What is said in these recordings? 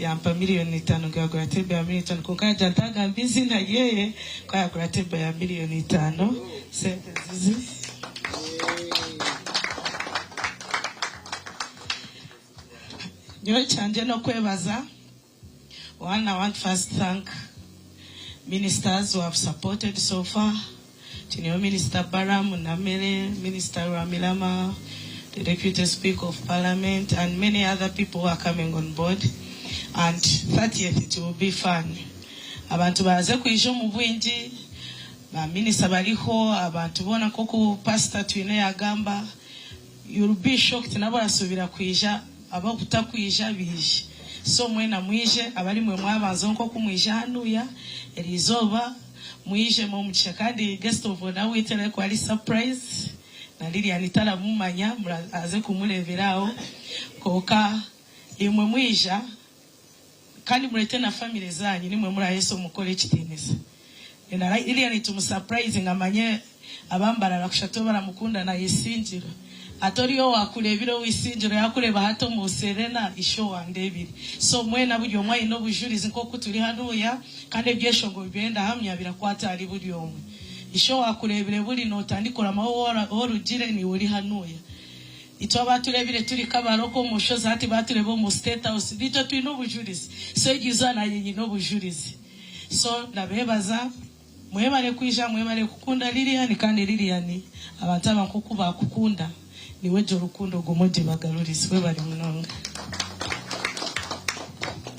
Yampa 5,000,000 ngu yagura table ya 5,000,000, kwonka yagira ntagamba eiziina ryeye ku yagura table ya 5,000,000 sente zizi. Nyowe kyangye n'okwebaza. One, I want first thank ministers who have supported so far. Twineho Minister Balaam Namere, Minister Rwamirama, the Deputy Speaker of Parliament and many other people who are coming on board and 30th it will be fun. Abantu baaze kwija omu bwingi, ba minisita bariho, abantu boona nk'oku Pastor Twine yagamba, you'll be shocked nabo barasuubira kwija, abakutakwija baije. So mwena mwije, abari mwe mwabanzaho nk'oku mwija hanuya eriizooba. Mwije omugisha kandi guest of honor waitu arikuba ari surprise na Lilian taramumanya aze kumurebera aho kwonka imwe mwija kandi murete na family zanyu nimwe murahesa omukoro ekitinisa na Lilian tumusurprise amanye abambarara kushatu baramukunda na Isingiro ate oriyo wakurebire owisingiro yakureba hati omu Serena isho wandebire. So mwena buri omwe aine obujurizi nk'oku turi hanuya kandi ebyeshongo byenda hamya birakwata ahari buri omwe. Isho wakurebire buri notandika oramaho orugire niwe ori hanuya. Itwe abaturebire turi kabaroko omu nshozi hati batureba omu State House, nitwe twine obujurizi. So eryo izooba nanye nyine obujurizi. So ndabebaza, mwebare kwija, mwebare kukunda Lilian, kandi Lilian abantu aba nk'oku bakukunda niwe gye orukundo gumwe gye bagarurize. Webare munonga.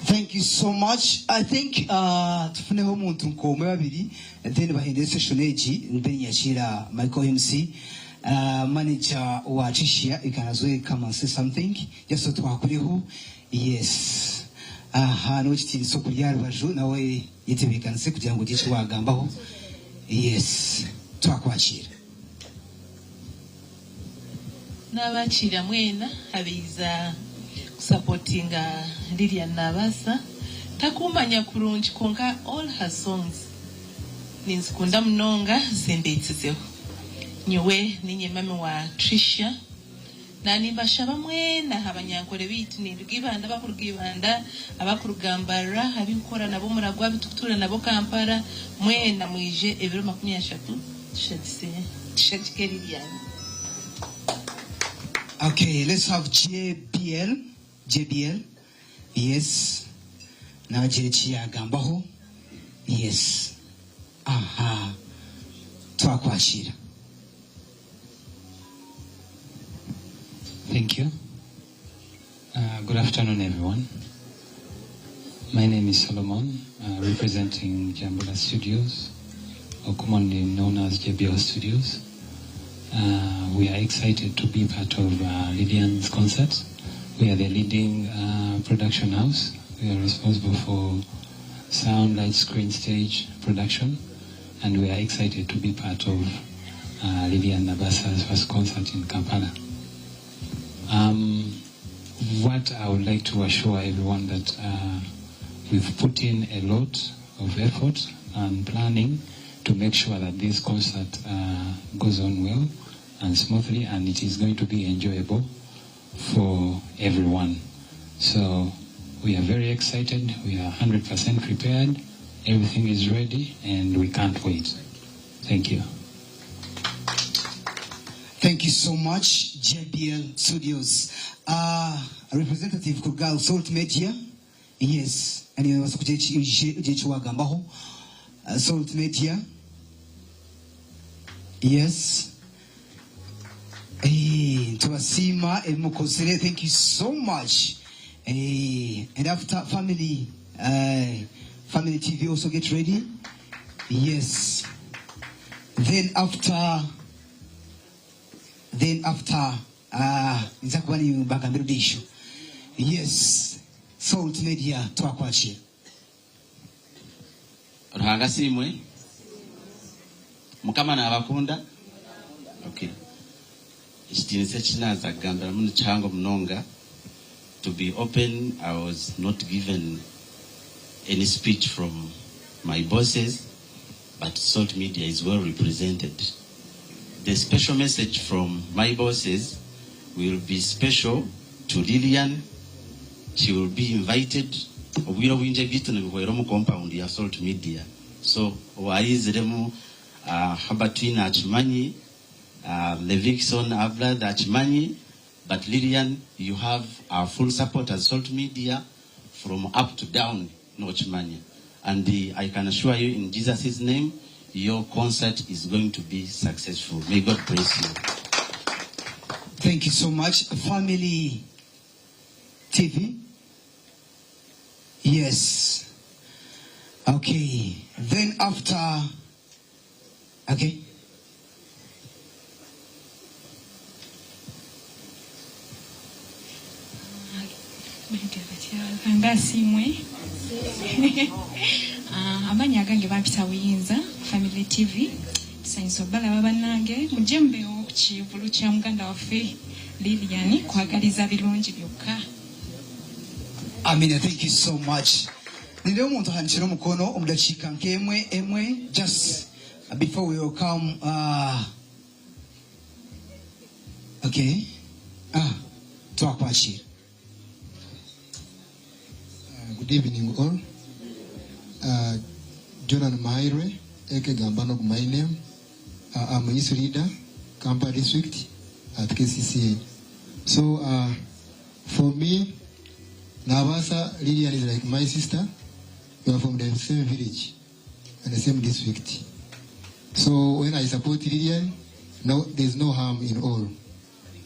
Thank you so much. I think tufuneho omuntu nk'omwe babiri, then bahindure session egi, then yakira Michael MC, manager wa Tricia. You can as well come and say something just so twakureho. Yes, aha niwe kitiinisa okurya aha rubaju nawe yetebeekanise kugira ngu ogire eki wagambaho. Yes, twakwakira. N'abakiira mwena abaiza kusupportinga Lilian Nabaasa. Takumanya kurungi, kwonka all her songs ninzikunda munonga, zimbiitsizeho. Nyowe ninye mami wa Tricia, nanimbashaba mwena abanyankore bitu, ninduga Ibanda, abakuruga Ibanda, abakuruga Mbarara, abinkora nabo Muragwa, abitukutura nabo Kampala, mwena mwije ebiro 30 tushagise, tushagike Lilian. Okay, let's have JBL. JBL. Yes. Nagira eki yagambaho. Yes. Aha. Twakwakira. Thank you. Good afternoon, everyone. My name is Solomon, representing Jambula Studios, or commonly known as JBL Studios. We are excited to be part of Lilian's concert. We are the leading production house. We are responsible for sound, light, screen, stage production, and we are excited to be part of Lilian Nabasa's first concert in Kampala. What I would like to assure everyone that we've put in a lot of effort and planning to make sure that this concert goes on well and smoothly, and it is going to be enjoyable for everyone. So we are very excited. We are 100% prepared. Everything is ready, and we can't wait. Thank you. Thank you so much, JBL Studios. Representative kuruga Salt Media. Yes, ani wasa kugira eki wagambaho. Salt Media. Yes. Tubasiima ebimukozire. Thank you so much. And after Family TV also get ready. Yes. Then after nza kuba ni bagambira udisho. Yes. Salt Media, twakwakira. Ruhanga simwe, Mukama nabakunda. Okay, ekitiinisa ekinaza kugambiramu ni kihango munonga. To be open, I was not given any speech from my bosses, but Salt Media is well represented. The special message from my bosses will be special to Lilian. She will be invited. Obwire obwingi ebyaitu nibihwera omu compound ya Salt Media so owaayiziremu Herbert Twine akimanyi, Levixone our brother akimanyi but Lilian you have our full support as Salt Media from up to down nokimanya and I can assure you in Jesus name your concert is going to be successful may God bless you. Thank you so much family TV yes okay then after okay. Ruhanga asiimwe. Ah, amannya agange bampita Buyinza Family TV. Tusanyusa obalaba bannange mujje mubeewo ku kivulu kya muganda waffe Lilian kwagaliza birungi byokka. Amina thank you so much. Nindeeba omuntu ahanikire omukono omu dakiika nk'emwe emwe just before we welcome uh, okay ah, twakwakira. Good evening all. Jonan Muhairwe aka Gambano my name. I'm a youth leader, Kampala district at KCCA. So for me, Nabasa Lilian is like my sister. We are from the same village and the same district. So when I support Lilian, no, there's no harm in all.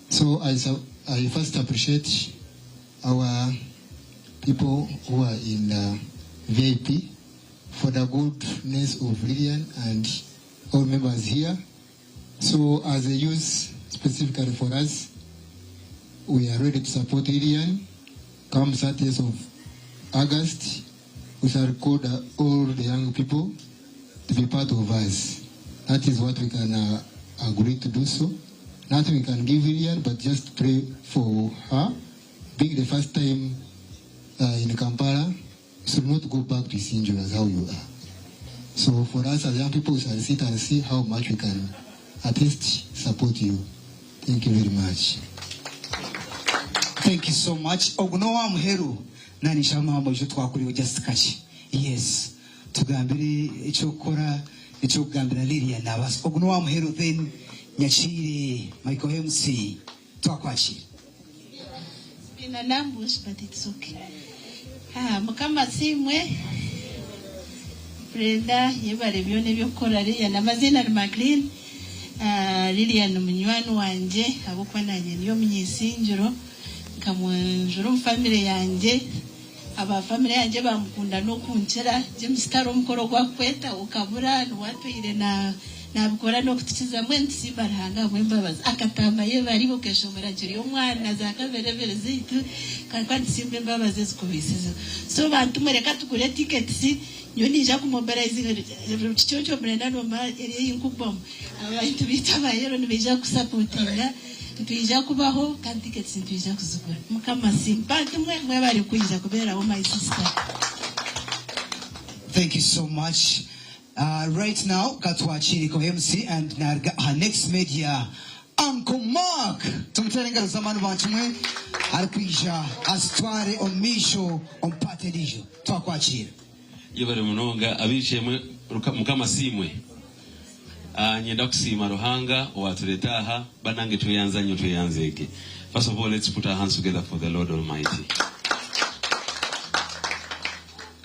So I, I first appreciate our people who are in VIP for the goodness of Lilian and all members here. So as a youth, specifically for us, we are ready to support Lilian. Come 30th of August, we shall call all the young people to be part of us. That is what we can agree to do so. Nothing we can give Lilian, but just pray for her. Being the first time in Kampala, you should not go back to Isingiro as how you are. So for us as young people, we shall sit and see how much we can at least support you. Thank you very much. Thank you so much. Ogu n'owa muheru nanisha muhambo ekyo twakuriwe just kakye. Yes. Tugambire ekyokukora ekyokugambira Lilian Nabasa. Ogu n'owa muheru then nyakiire Michael MC twakwakira. Been an ambush, but it's okay. Ah, Mukama asiimwe. Brenda yebare byona ebyokukora Lilian. Amaziina ni Maclean. Ah, Lilian munywani wangye ahabw'okuba nanye ndi omunyisingiro nkamwanjura omu family yangye aba family yangye bamukunda n'okunkira James tari omukoro gwakukweta okabura niwe atwire na nabikora n'okutukiza mbwenu tusiima Ruhanga ahabw'embabazi akatamba yebare iwe okeshongora nkiri omwana za kaberebere zaitu kandi kandi tusiima embabazi ezikubiisizeho so bantu mwe reka tugure tickets nyowe ninja kumobilizinga kiconco Brenda nompa eri ei nkugwamu abantu baitu aba yellow nibaija kusapotinga nitwija kubaho kandi tickets nitwija kuzigura Mukama asiimwe bantu mwe mwebare kwija kubeeraho my sister. Thank you so much. Right now katwakiire ko MC and naruga aha Next Media Uncle Mark tumuteere engaro z'amaani bantu mwe arikwija azitware omu maisho omu part endiijo twakwakiira. Yebare munonga ab'eishe-emwe Mukama asiimwe. Nyenda kusiima Ruhanga owatureta aha banange tweyanza nyo tweyanzeege. First of all let's put our hands together for the Lord Almighty.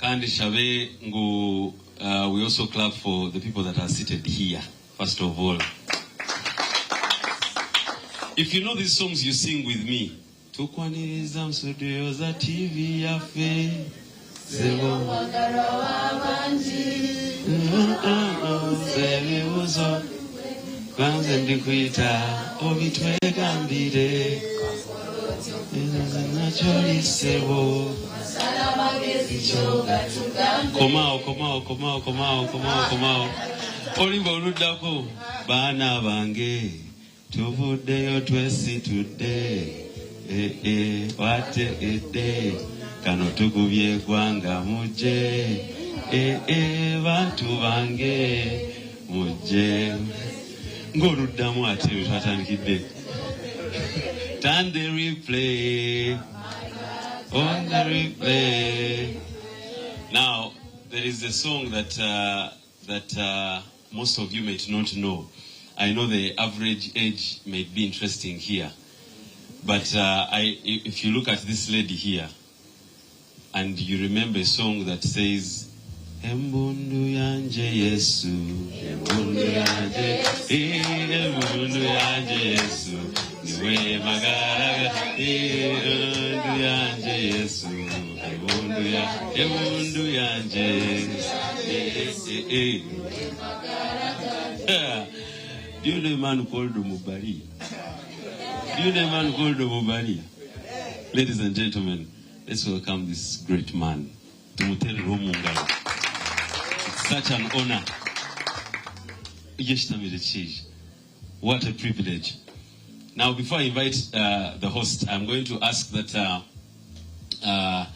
Kandi shabe ngu we also clap for the people that are seated here first of all. If you know these songs you sing with me. Tukwaniriza mu studio za TV yaffe. Ebibuzo kwanze ndikuyita obitwegambire nakyolisebo komaawo komaawo komaawo komaawo komaawo komaawo olimba oluddako baana bange tuvuddeyo twesitudde eh, eh, wategedde kano tugubye eggwanga mujje eh, eh, bantu bange mujje ng'oluddamu ate lwe twatandikidde Turn the replay on the replay. There is a song that uh, that uh, most of you might not know. I know the average age may be interesting here, but uh, I, if you look at this lady here, and you remember a song that says, Embundu yanje Yesu, embundu yanje, eh, embundu yanje Yesu, niwe magara, eh, embundu yanje Yesu, embundu ya, embundu yanje, eh, eh, eh. Yeah. Do you know a man called Mubali? Do you know a man called Mubali? Ladies and gentlemen, let's welcome this great man. Tumuterere omu ngaro. It's such an honor. Yeshitamire Chiij. What a privilege. Now, before I invite uh, the host, I'm going to ask that uh, uh,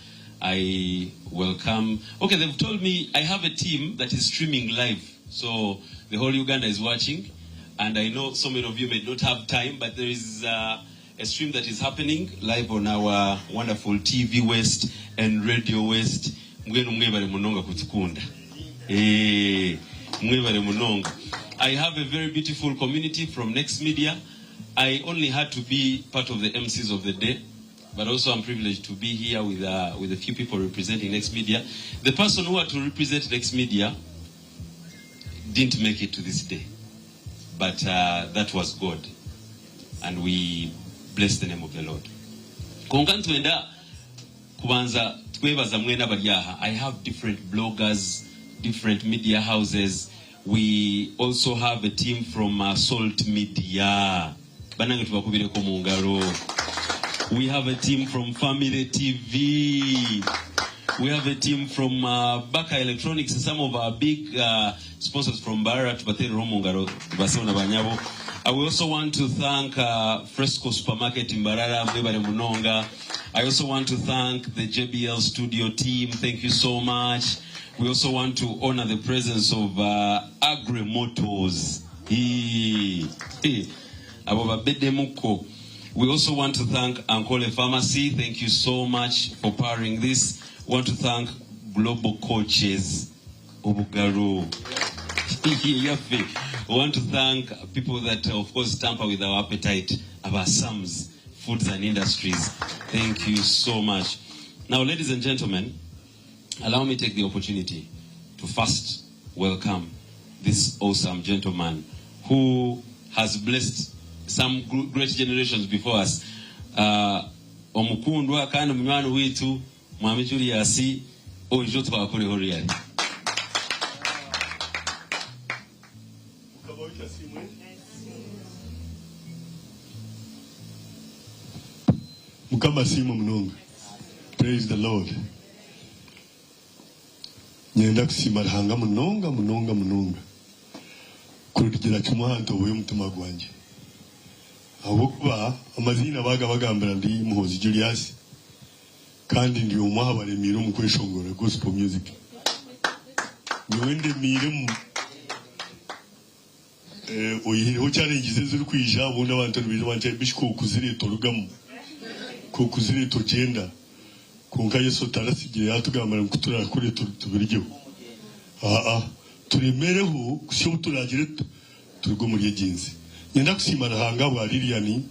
I welcome. Okay, they've told me I have a team that is streaming live. So the whole Uganda is watching. And I know so many of you may not have time, but there is a stream that is happening live on our wonderful TV West and Radio West. Mbwenu mwebale munonga kutukunda. Eh, mwebale munonga. I have a very beautiful community from Next Media. I only had to be part of the MCs of the day, but also I'm privileged to be here with, with a few people representing Next Media. The person who had to represent Next Media didn't make it to this day, but that was God, and we bless the name of the Lord. Konka ntwenda kubanza twebaza mwena abari aha. I have different bloggers, different media houses. We also have a team from Salt Media. Banange tubakubireko mu ngalo. We have a team from Family TV. We have a team from Baka Electronics, some of our big sponsors from Mbarara, tubaterere mu ngalo, basebo na banyabo. We also want to thank Fresco Supermarket in Mbarara, Mwebale Munonga. I also want to thank the JBL studio team. Thank you so much. We also want to honor the presence of Agri Motors. Hee, hee. Abo babedemuko. We also want to thank Ankole Pharmacy. Thank you so much for powering this. We want to thank Global Coaches, Obugaro. Yaffe. We want to thank people that, of course, tamper with our appetite, our SAMS, Foods and Industries. Thank you so much. Now, ladies and gentlemen, allow me to take the opportunity to first welcome this awesome gentleman who has blessed some great generations before us. Omukundwa kandi munywani witu Mwami Julius oijo twakoreho really. Mukama waitu asiimwe. Mukama asiimwe munonga. Praise the Lord. Nyenda kusiima Ruhanga munonga munonga munonga kurugira kimwe aha ntobo y'omutima gwangye ahabw'okuba amaziina baga bagambira ndi Muhoozi Julius kandi ndi omwe aha baremiire omu kweshongora gospel music nyowe ndemiiremu eh, oyihireho challenges ezirikwija obundi abantu nibaija banca bishi kokuzireeta orugamu kokuzireeta ogyenda konka Yesu tarasigire yatugambira ngu kuturakure tubiryeho aa turemereho kusya obu turagire turuge omuri egi nsi. Nyenda kusiima Ruhanga bwa Lilian.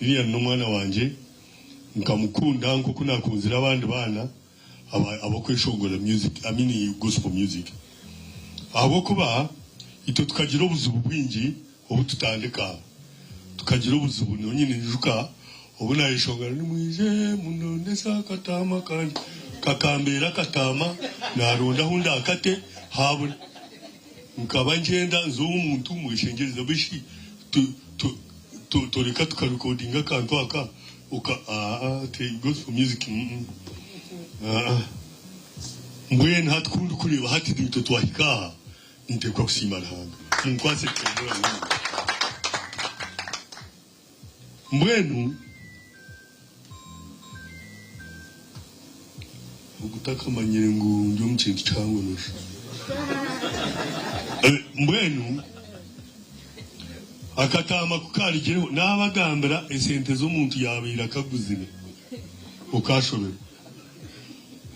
Lilian n'omwana wangye nkamukunda nk'oku nakunzire abandi baana abakweshongora music, I mean gospel music, ahabw'okuba itwe tukagira obuzibu bwingi obu tutandika tukagira obuzibu nonyine njuka obu nayeshongora nimwije munondesa akataama kangye kakambeera akataama naronda ahu ndakate habura nkaba ngyenda nza ow'omuntu mweshengyereza bishi tureka tukarekodinga akantu aka oka aa te gospel music mm. Mbwenu hati ku ndikureeba hati nitwe twahika aha ninteekwa kusiima Ruhanga munkwase kutombora munonga mbwenu ogu takamanyire ngu ndi omu kintu kihango nosha mbwenu akataama ku karigireho naabagambira esente z'omuntu yaabaire akaguzire okashoberwa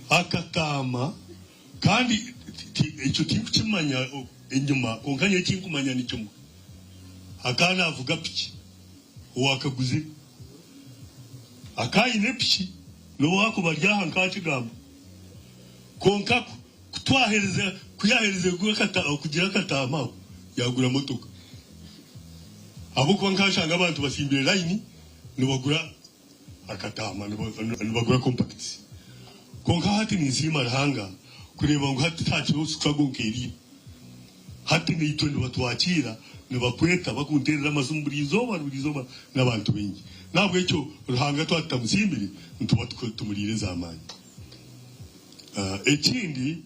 akataama kandi Ekyo tinkukimanya enyima, kwonka nyowe ekinkumanya ni kimwe, akaba naavuga piki owaakaguzire. Akaba aine piki n'obu waakuba ari aha nkaakigamba. Kwonka ku twaherize, ku yaaherize kugira akataama ako, yaagura motoka. Ahabw'okuba nkaashanga abantu batsimbire layini nibagura akataama nibagura compacts. Kwonka hati ninsiima Ruhanga kureeba ngu hati tihakiriho struggle nk'eriya. Hati naitwe nibatwakiira, nibakweta, bakunteerera amasimu buri izooba buri izooba n'abantu baingi. N'ahabw'ekyo Ruhanga twaba tutamusiimire nituba tumuriire ez'amaani. Ekindi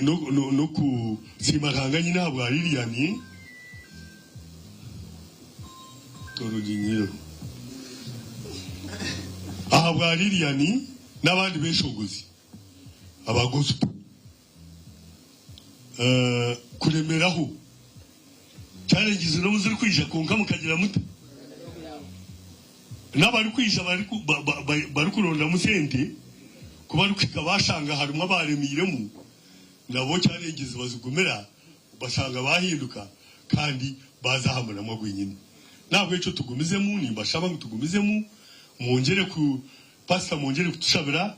n'okusiima Ruhanga nyine ahabwa Lilian. Toruginyiro ahabwa Lilian n'abandi beshogozi aba gospel kuremeraho challenges n'obu zirikwija kwonka mukagira muta n'abarikwija barikurondamu sente kubarikuhika bashanga harimu abaremeiremu nabo challenges bazigumira Bashanga baahinduka kandi baaza aha muramwa gwenyini. N'ahabw'ekyo tugumizemu, nimbashaba ngu tugumizemu, mwongyere ku, Pasita mwongyere kutushabira,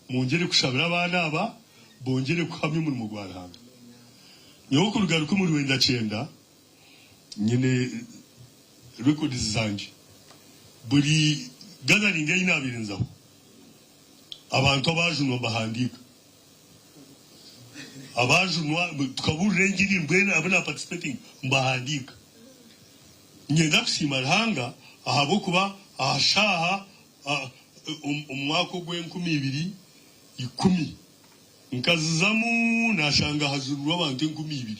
mwongyere kushabira abaana aba, bongyere kuhamya omurimo gwa Ruhanga. Nyowe kuruga rukumi rwenda kyenda, nyine records zangye, buri gathering ei naabaire nzaho, abantu abaajunwa mbahandiika. Abajunwa tukaburira engiri mbwenu abu na participating mbahandiika. Niinyenda kusiima Ruhanga ahabw'okuba aha shaaha omu mwaka ogw'enkumi ibiri ikumi nkazizamu nashanga hajunirwe abantu 2000.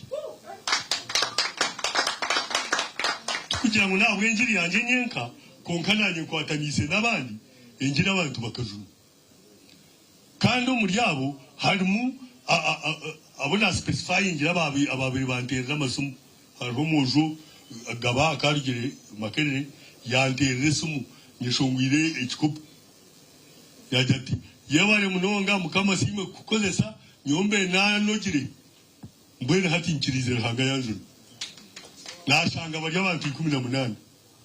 Tikugira ngu n'ahabw'engiri yangye nyenka kwonka nanye nkwataniise n'abandi engiri abantu bakajunwa. Kandi omuri abo harimu abu na specifyingira ababaire banteerera amasimu. Hariho omwojo Gaba akarugire Makerere yanteerera esimu nyeshongwire ekikopo yagira ati, Yebare munonga Mukama asiimwe kukukozesa nyowe mbaire nanogire mbwenu hati nyikiriize Ruhanga yanjuna. Nashanga bari abantu 18.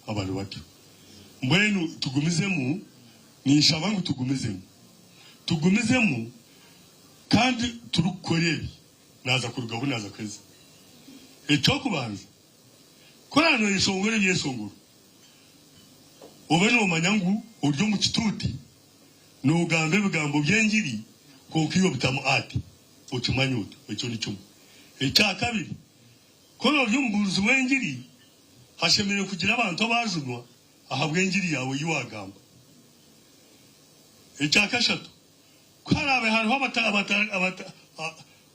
Abari batyo. Mbwenu tugumizemu, ninshaba ngu tugumizemu. Tugumizemu kandi turikukora ebi, naaza kurugaho naaza kuheza. Eky'okubanza, ku oraabe nooyeshongora ebyeshongoro, obe noomanya ngu ori omu kituuti noogamba ebigambo by'engiri kwonka iwe obitamu art. Okimanye otyo. Ekyo ni kimwe. Ekya kabiri, ku oraabe ori omubuurizi w'engiri, Hashemereire kugira abantu abaajunwa ahabw'engiri yaawe ei waagamba. Ekya kashatu, ku haraabe hariho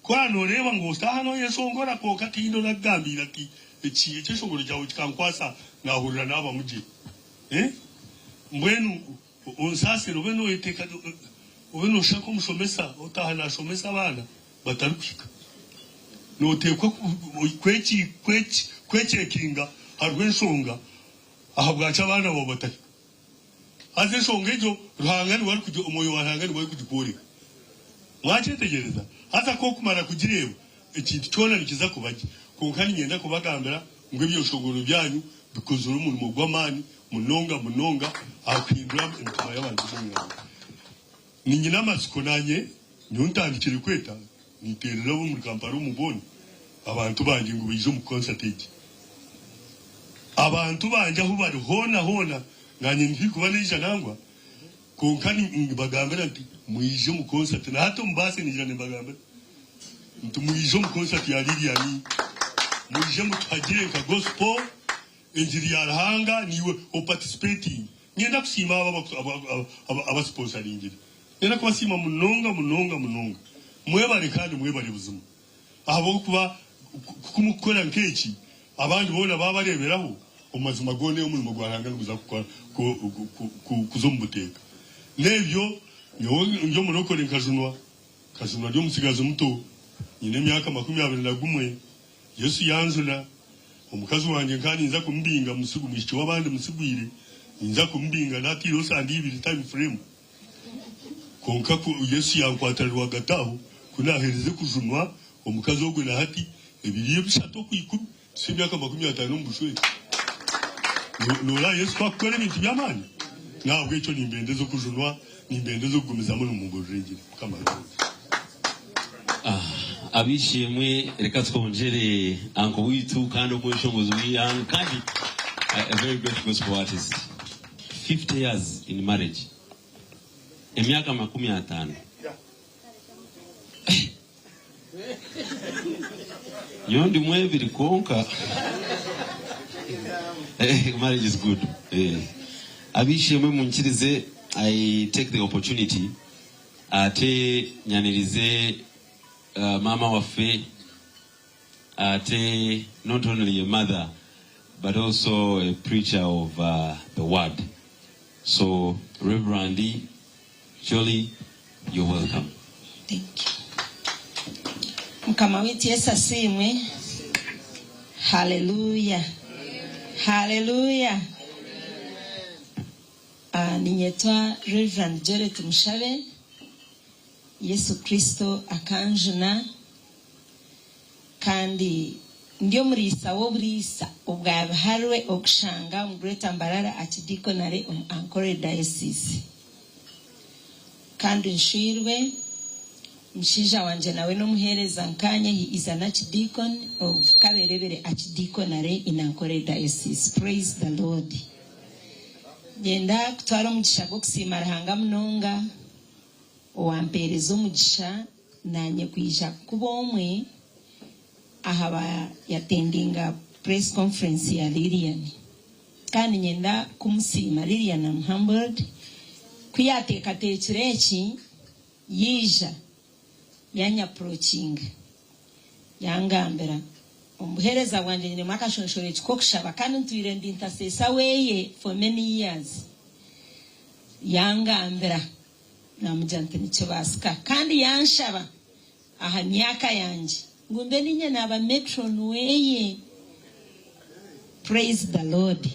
ku oraabe nooreeba ngu otaaha nooyeshongora kwonka tihaine orakugambiire ati eki ekyeshongoro kyawe kikankwasa naahurira naabamu gye. Mbwenu onsaasire obe nooyeteeka obe nooshusha nk'omushomesa otaaha naashomesa abaana batarikuhika. Nooteekwa kwekyekinga hariho enshonga ahabwaki abaana baawe batahika. Haza enshonga egyo Ruhanga niwe arikugi, Omwoyo wa Ruhanga niwe arikugikworeka. Mwakyetegyereza? Haza ku okumara kugireeba, ekintu kyona nikiza kuba gye. Kwonka niinyenda kubagambira ngu ebyeshongoro byanyu bikozire omurimo gw'amaani munonga munonga aha kuhindura emitima y'abantu b'omu ihanga. Niinyine amatsiko naanye nyowe ntandikire kweta ninteerera ab'omuri Kampala omu boona abantu bangye ngu baije omu concert egi. Abantu bangye ahu bari hoona hoona naanye ntikuba naija nangwa kwonka nimbagambira nti mwije omu concert na hati omu baasi niija nimbagambira nti mwije omu concert ya Lilian mwije mutuhagire nka gospel engiri ya Ruhanga niiwe oparticipating. Niinyenda kusiima abo abasiponsaringire. Niinyenda kubasiima munonga munonga munonga. Mwebare kandi mwebare buzima. Ahabw'okuba ku murikukora nk'eki, abandi boona baabareeberaho, omu mazima goona omurimo gwa Ruhanga niguza kuza omu buteeka. N'ebyo, nyowe ndi omurokore nkajunwa, nkajunwa ndi omutsigazi muto, nyine emyaka 21. Yesu yanjuna, omukazi wangye nkaba ninza kumubinga musigu mwishiki w'abandi musigwire ninza kumubinga nataireho sande ibiri time frame kwonka ku Yesu yankwata rwagati aho ku naherize kujunwa. Omukazi ogwe na hati ebiri ebishatu okwikumi tutsya emyaka 50 omu bushwere. Noreeba Yesu ku akukora ebintu by'amaani? N'ahabw'ekyo nimbendeza okujunwa, nimbendeza okugumizamu nimubuurira engiri. Mukama abe. Ab'eishe-emwe reka twongyere uncle waitu kandi omweshongozi w'eihanga kandi a very great gospel artist 50 years in marriage emyaka 50 nyowe ndimu ebiri kwonka marriage is good Ab'eishe-emwe munkirize I take the opportunity Ate nyanirize maama waffe ate not only a mother but also a preacher of the word so Reverend Jolly you're welcome. Thank you. Mukama waitu Yesu asiimwe. Haleluya. Haleluya. Ninyetwa Rev. Jolet Mushabe, Yesu Kristo akanjuna kandi ndi omuriisa w'oburiisa obwa Biharwe okushanga omu Greater Mbarara Archdeaconry omu Ankole Diocese. Kandi nshwirwe, omushaija wangye nawe n'omuheereza nkaanye, he is an Archdeacon of Kaberebere Archdeaconry in Ankole Diocese. Praise the Lord. Niinyenda kutwara omugisha gw'okusiima Ruhanga munonga owampeereza omugisha naanye kwija kuba omwe aha bayatendinga press conference ya Lilian. Kandi niinyenda kumusiima Lilian am humbled ku yateekateekire eki yaija Yanyapurokinga, yangambira, Omu buheereza bwangye nyinemu akashonshorekye k'okushaba kandi ntwire ndi ntaseesa weye for many years. Yangambira, namugira nti nikibaasika kandi yanshaba aha myaka yangye ngu mbe niinye naaba matron weye. Praise the Lord.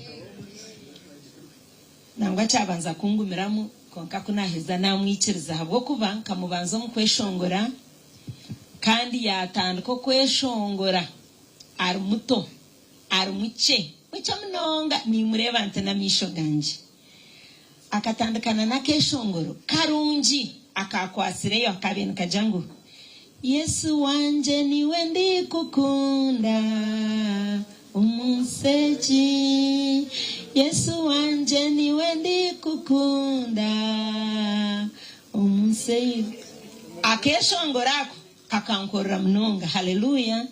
Nangwa kyabanza kungumiramu, kwonka ku naaheza naamwikiriza ahabw'okuba nkamubanza omu kweshongora kandi yaatandika okweshongora ari muto, ari mukye, mukye munonga niimureeba nti n'amaisho gangye. Akatandikana n'akeeshongoro karungi akaakwatsireyo akaabaire nikagira ngu, Yesu wangye niiwe ndikukunda omu nsi egi, Yesu wangye niiwe ndikukunda omu nsi ei. Akeeshongoro ako kakankorera munonga. Haleluya!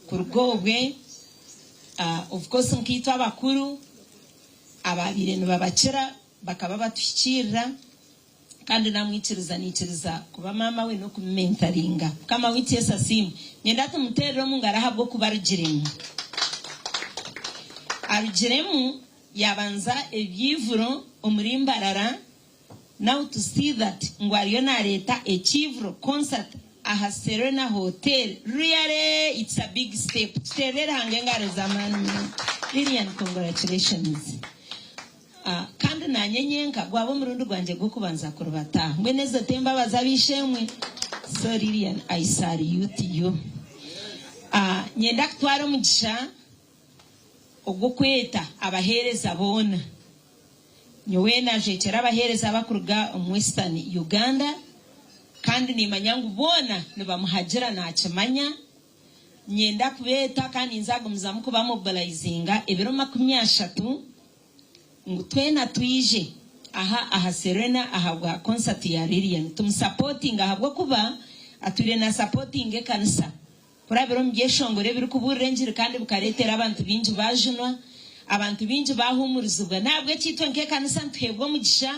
Kuruga obwe, of course nkaitwe abakuru abaabaire nibabakira bakaba batuhikiirira. Kandi namwikiriza naikiriza kuba maama we n'okumumentaringa. Mukama waitu Yesu asiimwe. Nyenda tumuteerere omu ngaro ahabw'okuba arugiremu. Arugiremu yabanza eby'eivuro omuri Mbarara, now to see that ngu ariyo nareeta eky'eivuro, concert, aha Serena Hotel, really it's a big step. Tuteerere Ruhanga engaro z'amaani munonga. Lilian congratulations. Kandi naanye nyenka gwaba omurundi gwangye gw'okubanza kurubata. Mbwenu ezo t'embabazi ab'eishe-emwe? So Lilian, I salute you. Nyenda kutwara omugisha ogw'okweta abaheereza boona. Nyowe najwekyera abaheereza abakuruga omu Western Uganda kandi nimanya ngu boona nibamuhagira nakimanya. Nyenda kubeeta kandi ninzagumizamu kubamobilizinga ebiro 30 ngu twena twije aha aha Serena ahabwa concert ya Lilian tumusapotinge ahabw'okuba atwire nasapotinga ekanisa kurabira omu byeshongoro ebirikubuurira engiri kandi bikareetera abantu baingi baajunwa, abantu baingi baahumurizibwa. N'ahabw'ekyo itwe nk'ekanisa nituheebwa omugisha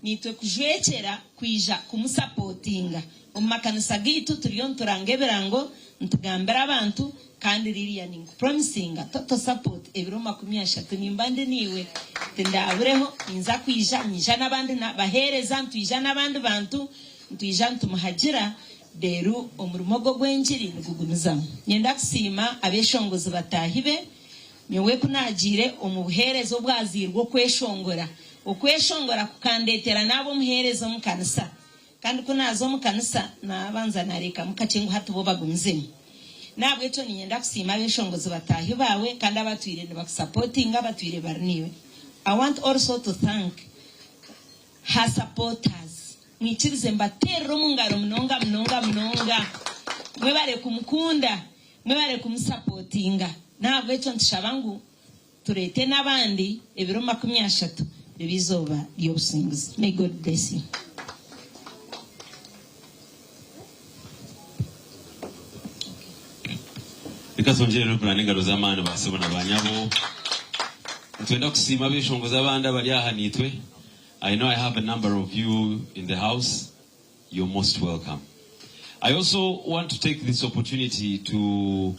naitwe kujwekyera kwija kumusapotinga. Omu makanisa gaitu turiyo nituranga ebirango, nitugambira abantu kandi Lilian ninkupromisinga total support ebiro 30 nimba ndi naiwe tindaabureho ninza kwija nyija n'abandi baheereza nitwija n'abandi bantu nitwija nitumuhagira reero omurimo ogu ogw'engiri nigugumizamu. Niinyenda kusiima abeshongozi bataahi be nyowe ku naagiire omu buheereza obwaziirwe okweshongora. Okweshongora kukandeetera naaba omuheereza omu kanisa. Kandi ku naaza omu kanisa, naabanza naareekamu kakye ngu hati bo bagumizemu. N'ahabw'ekyo niinyenda kusiima abeeshongozi bataahi baawe kandi abatwire nibakusapotinga, abatwire bari naiwe. I want also to thank her supporters. Mwikirize mbateerere omu ngaro munonga munonga munonga. Mwebare kumukunda, mwebare kumusapotinga. N'ahabw'ekyo nitushaba ngu Tureete n'abandi ebiro 30 bibe eizooba ry'obusinguzi. May God bless you. Reka twongyere Reverand engaro z'amaani ba sebo na ba nyabo. Nitwenda kusiima abeshongozi abandi abari aha naitwe. I know I have a number of you in the house. You're most welcome. I also want to take this opportunity to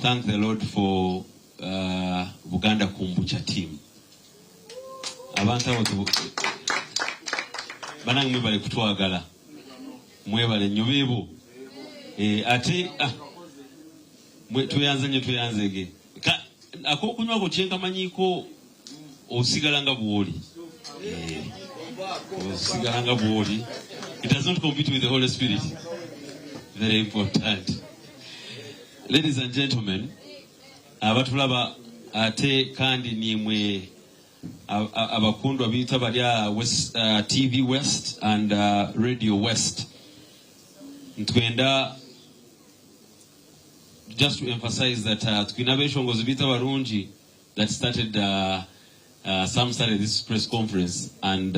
thank the Lord for uh, Buganda Kombucha team. Abantu abo tu- banange mwebale kutwagala mwebale nnyo beebo Eh, ate ah, mwe- tweyanze nnyo tweyanzege Ka- akokunywako kyenkamanyiiko osigala nga bwoli Eh, osigala nga bwoli it does not compete with the holy spirit very important ladies and gentlemen abatulaba ate kandi nimwe abakundwa bitu abari aha West, TV West and Radio West nitwenda just to emphasize that twine abeshongozi bitu abarungi that started some started this press conference and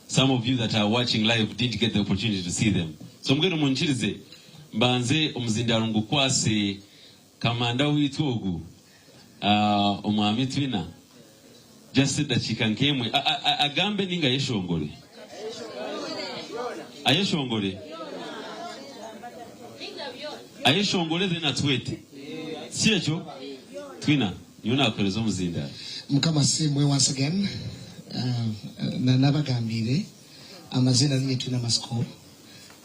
some of you that are watching live didn't get the opportunity to see them so mbwenu munkirize mbanze omuzindaro ngukwase kamanda witu ogu omwami Twina just edakiika nk'emwe agambe ninga ayeshongore ayeshongore ayeshongore then atwete si ekyo Twina nyowe nakuhereza omuzindaro. Mukama asiimwe once again. Uh, nabagambiire amazina ninye Twine Amasiko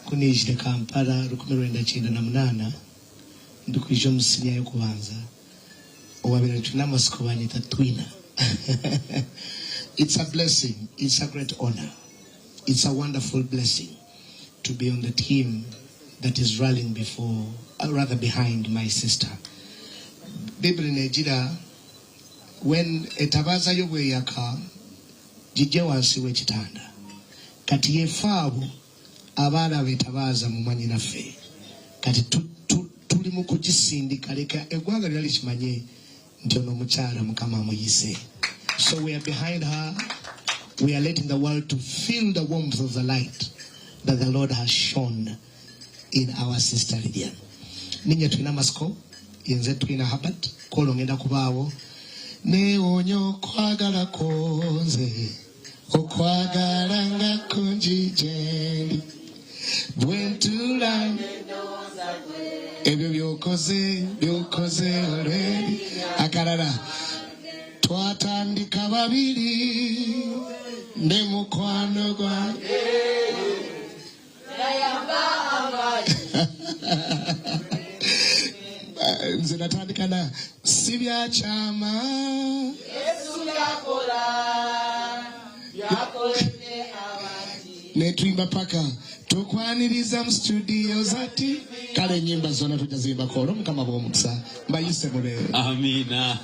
ku naijire Kampala 1998 ndikwija omu siniya y'okubanza owabaire ari Twine Amasiko banyeta Twina. It's a blessing, it's a great honor, it's a wonderful blessing to be on the team that is rallying before, rather behind my sister. Bibuli negira when etabaaza yo bweyaka gijje wansi w'ekitanda. Kati yefe abo abaalaba etabaaza mu mwanyinaffe. Kati tuli mu kugisindika leka eggwanga lyona likimanye nti ono omukyala Mukama amuyise. So we are behind her. We are letting the world to feel the warmth of the light that the Lord has shown in our sister Lilian. Ninye Twina Masiko, yenze Twina Herbert, kolo ngenda kubaawo. Neewuunya okwagala kwo nze, okwagala nga kungi gyendi. Bwe ntuula ebyo by'okoze, by'okoze olw'eri. Akalala twatandika babiri ne mukwano gwange. Nze natandika na si bya kyama. Netuyimba paka tukwaniriza mu studio zati kale enyimba zona tujja ziyimbako olwo mukama bw'omukisa mbayise mubeere. Amiina.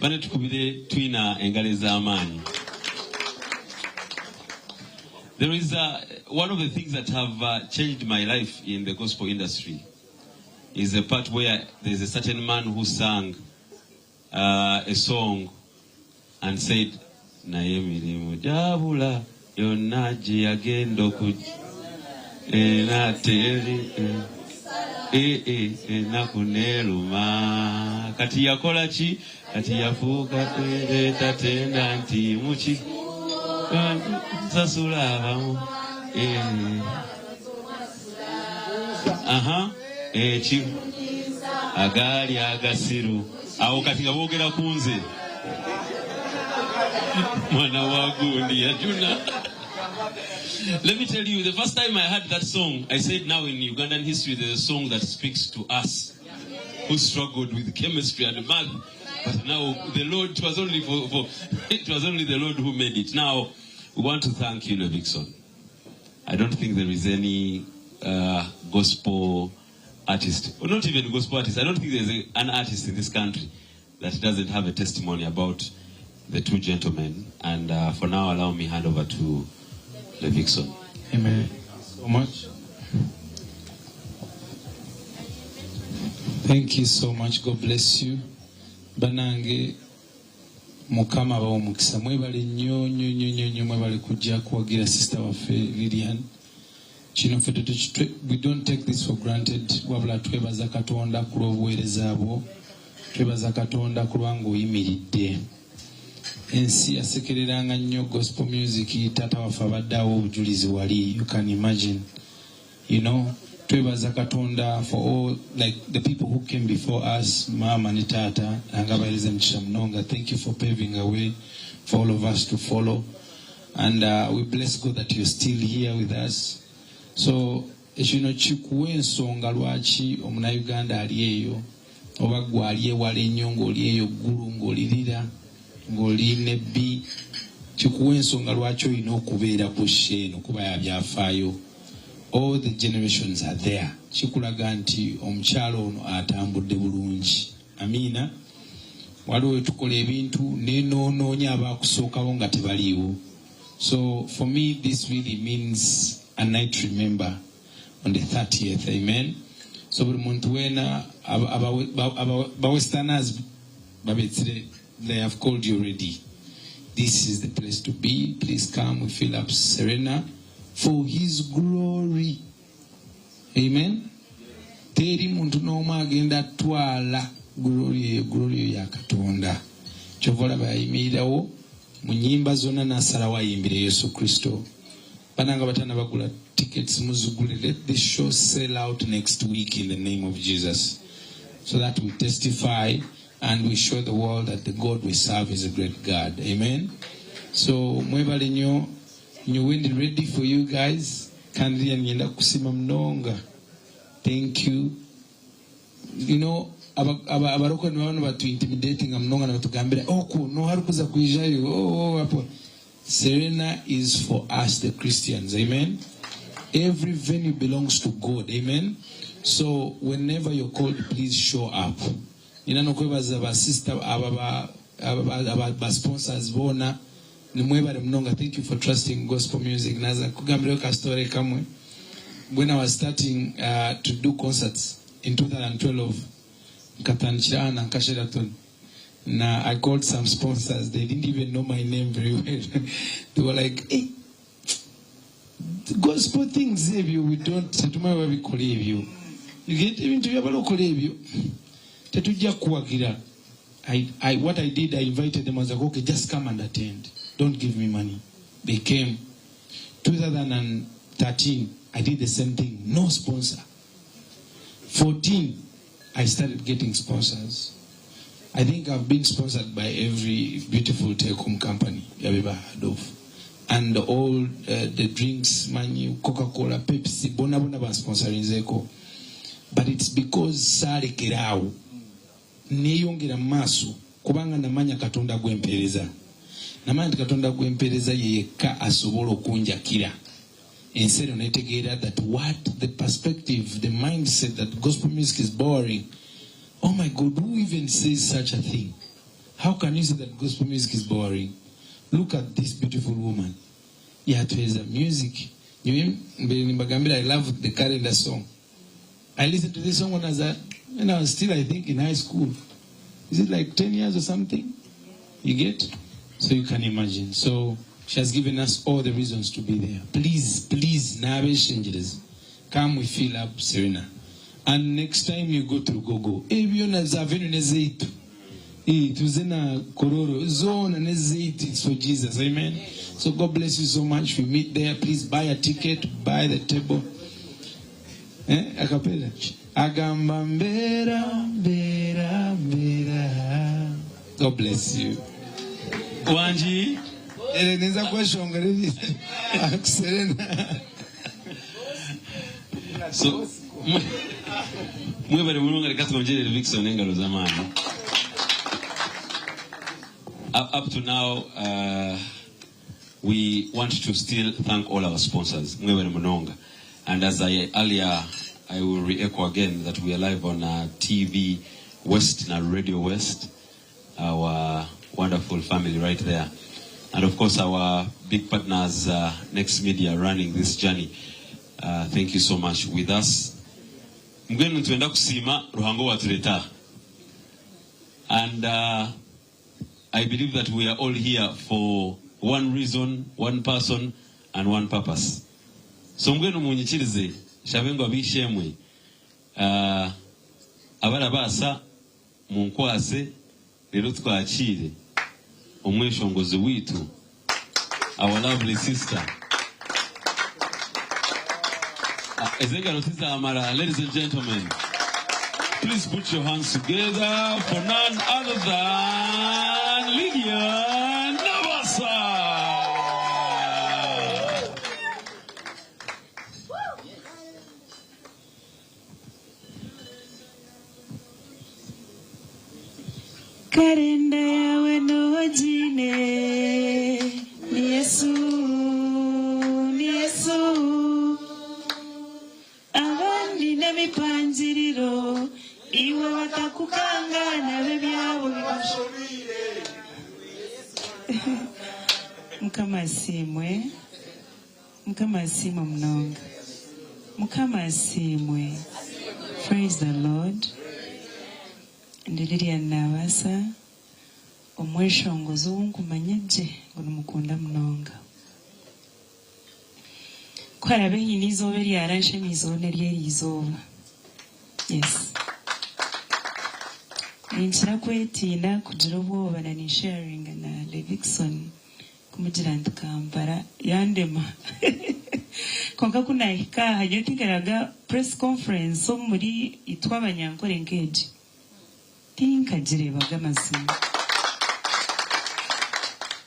Bane tukubire Twina engalo ez'amaanyi. There is one of the things that have changed my life in the gospel industry is a part where there's a certain man who sang a song and said, naye emirimu gyabula yonna gye yagenda okujja enateri ennaku neeruma kati yakola ki kati yafuuka ereeta tenda nti muki sasula abamu aha eki agaali agasiru awo kati nga boogera ku nze mwana wa gundi yajuna. Let me tell you, the first time I heard that song, I said, now in Ugandan history there's a song that speaks to us who struggled with chemistry and math, but now the Lord, it was only for it was only the Lord who made it. Now we want to thank you, Levixone. I don't think there is any uh, gospel artist, or not even gospel artist, I don't think there's a, an artist in this country that doesn't have a testimony about the two gentlemen. And uh, for now, allow me hand over to Levixone. Amen. So much. Thank you so much. God bless you. Banange Mukama abawe omukisa. Mwebale nnyo nnyo nnyo nnyo nnyo mwebale kujja kuwagira sister waffe Lilian. Kino ffe we don't take this for granted wabula twebaza Katonda ku lw'obuweereza bwo. Twebaza Katonda ku lwa ng'oyimiridde. Ensi yasekereranga nnyo gospel music taata waffe abadde awa obujulizi wali you can imagine. You know, twebaza Katonda for all like the people who came before us, maama ne taata, nga abahereza emigisha munonga. Thank you for paving a way for all of us to follow. And uh, we bless God that you're still here with us. So ekino kikuwa ensonga lwaki omunauganda ali eyo oba gwe ali ewala ennyo ng'oli eyo ggulu ng'olirira ng'oli nebbi kikuwa ensonga lwaki olina okubeera ku show eno kuba yabyafaayo all the generations are there kikulaga nti omukyalo ono atambudde bulungi amiina waliwo wetukola ebintu nenoonoonya abakusookawo nga tebaliiwo so for me this really means a night to remember on the 30th amen so buli muntu weena abawesterners babetsire they have called you already this is the place to be please come we fill up serena for his glory amen teri muntu n'omu agenda twala glory eyo glory eyo ya katonda kyova olaba yayimirirawo mu nyimba zonna n'asalawo ayimbire yesu kristo bananga batana bagula tickets muzigule let this show sell out next week in the name of jesus so that we testify and we show the world that the god we serve is a great god amen so mwebale nnyo nyowe ndi ready for you guys kandi ngenda kukusima munonga thank you you know abarokore nibaba nibatu intimidating munonga nibatugambira okwo noharikuza kwijayo oh, oh, apo serena is for us the christians amen every venue belongs to god amen so whenever you're called please show up nina nokwebaza ba sister aba ba aba ba sponsors bona nimwebale munonga thank you for trusting gospel music naza kugambirayo ka story kamwe when i was starting uh, to do concerts in 2012 nkatandikira hana nka Sheraton na i called some sponsors they didn't even know my name very well they were like hey, gospel things ebyo we don't tetumanyi babikola ebyo you get ebintu byabalokola ebyo tetujja kuwagira I, I, what I did, I invited them. I was like, okay, just come and attend. Don't give me money. They came. 2013, I did the same thing. No sponsor. 14, I started getting sponsors. I think I've been sponsored by every beautiful telecom company you've ever heard of. And all uh, the drinks, Manu, Coca-Cola, Pepsi, bona bona ba sponsorinzeko. But it's because saalekera neeyongera mu maaso kubanga namanya katonda gwempeereza namanya nti katonda gwempeereza ye yekka asobola okunjakira ensi eno netegeera that what the perspective the mindset that gospel music is boring oh my god who even says such a thing how can you say that gospel music is boring look at this beautiful woman yatweza music mbere nimbagambira i love the calendar song i listened to this song when I was, at, when I was still i think in high school is it like 10 years or something you get so you can imagine so she has given us all the reasons to be there please please n'abeshengereza come we fill up serena and next time you go to gogo ebyo na za venue nezeitu Eh, tuze na kororo zona nezeitu it's for jesus amen so god bless you so much we meet there please buy a ticket buy the table eh, akapela agamba mbera mbera mbera god bless you wangi ere neza kweshongera akuserena so mwebale mulungi reka twongerere Levixone engalo z'amaani up, up to now uh, We want to still thank all our sponsors, mwebare munonga. And as I earlier, I will re-echo again that we are live on TV West na Radio West, our wonderful family right there. And of course our big partners, Next Media, running this journey. Thank you so much with us. Mbwenu nitwenda kusiima Ruhanga owatureeta aha. And I believe that we are all here for one reason, one person and one purpose. So mbwenu munyikirize nshabe ngu ab'eishe-emwe abarabaasa munkwase reero twakiire omweshongozi waitu, our lovely sister. Ezi engaro tizamara, ladies and gentlemen, please put your hands together for none other than Lydia Nabasa. Karenda yaawe noogiine ni Yesu, ni Yesu. Abandi n'emipangiriro, iwe batakukanga nabo ebyabo bibashobeire. Mukama asiimwe, Mukama asiimwe munonga. Mukama asiimwe. Praise the Lord. Ndi Lilian Nabaasa, omweshongozi ou nkumanya gye ngu nimukunda munonga. Ku haraabe haine eizooba eryaranshemeize hoona eri eri izooba. Yes. Ninkira kwetiina kugira obwoba na ninsharinga na Levixone kumugira nti Kampala yandema. Kwonka ku naahika aha nyowe tinkaraga press conference omuri itwe Abanyankore nk'egi. Tinkagireebaga amazima.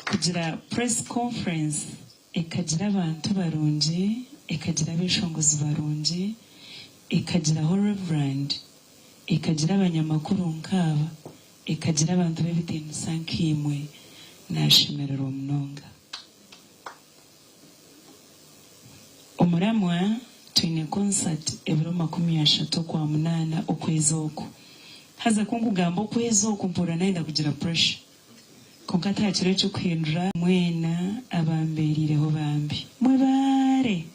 Kugira press conference ekagira abantu barungi, ekagira abeshongozi barungi, ekagiraho Reverend, ekagira abanyamakuru nkaaba, ekagira abantu b'ebitiinisa nkaimwe, naashemererwa munonga. Omuramwa, Twine concert ebiro 30 Okwamunaana okwezi oku. Haza ku nkugamba okwezi oku mpurira nayenda kugira pressure. Kwonka tihakiriho eky'okuhindura. Mwena abambeeriireho bambi mwebaare!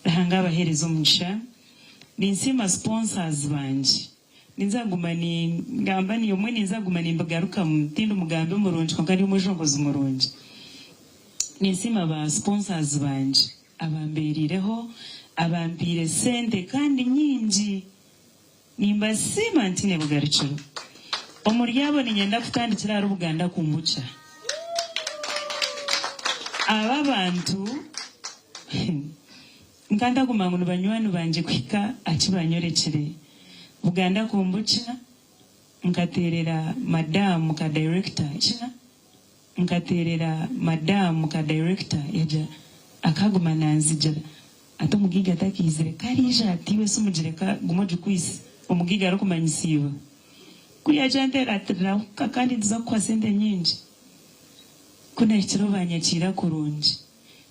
Ruhanga abaheereze omugisha. Ninsiima sponsors bangye. Ninza kuguma ningamba omwe ninza kuguma nimbigarukamu. Tindi mugambi murungi kwonka ndi omweshongozi murungi. Ninsiima ba sponsors bangye abambeeriireho, abampiire sente kandi nyingi. Nimbasiima ntiine bugarukiro. Omuri abo niinyenda kutandikira ahari Buganda Kumbukya. Aba abantu nka ntaguma ngu ni banywani bangye kuhika aha ki banyorekire. Buganda Kumbukya nkateerera madaamu ka dayirekita Nkateerera madaamu ka dayirekita yagira akaguma nanzigira ati omugaiga takaizire ku ariija ati iwe si mugire ka guma ogikwise omugaiga arikumanyisa iba. Ku yaakyanteera ati rahuka kandi nituza kukuha sente nyingi. Ku nahikireho banyakiira kurungi.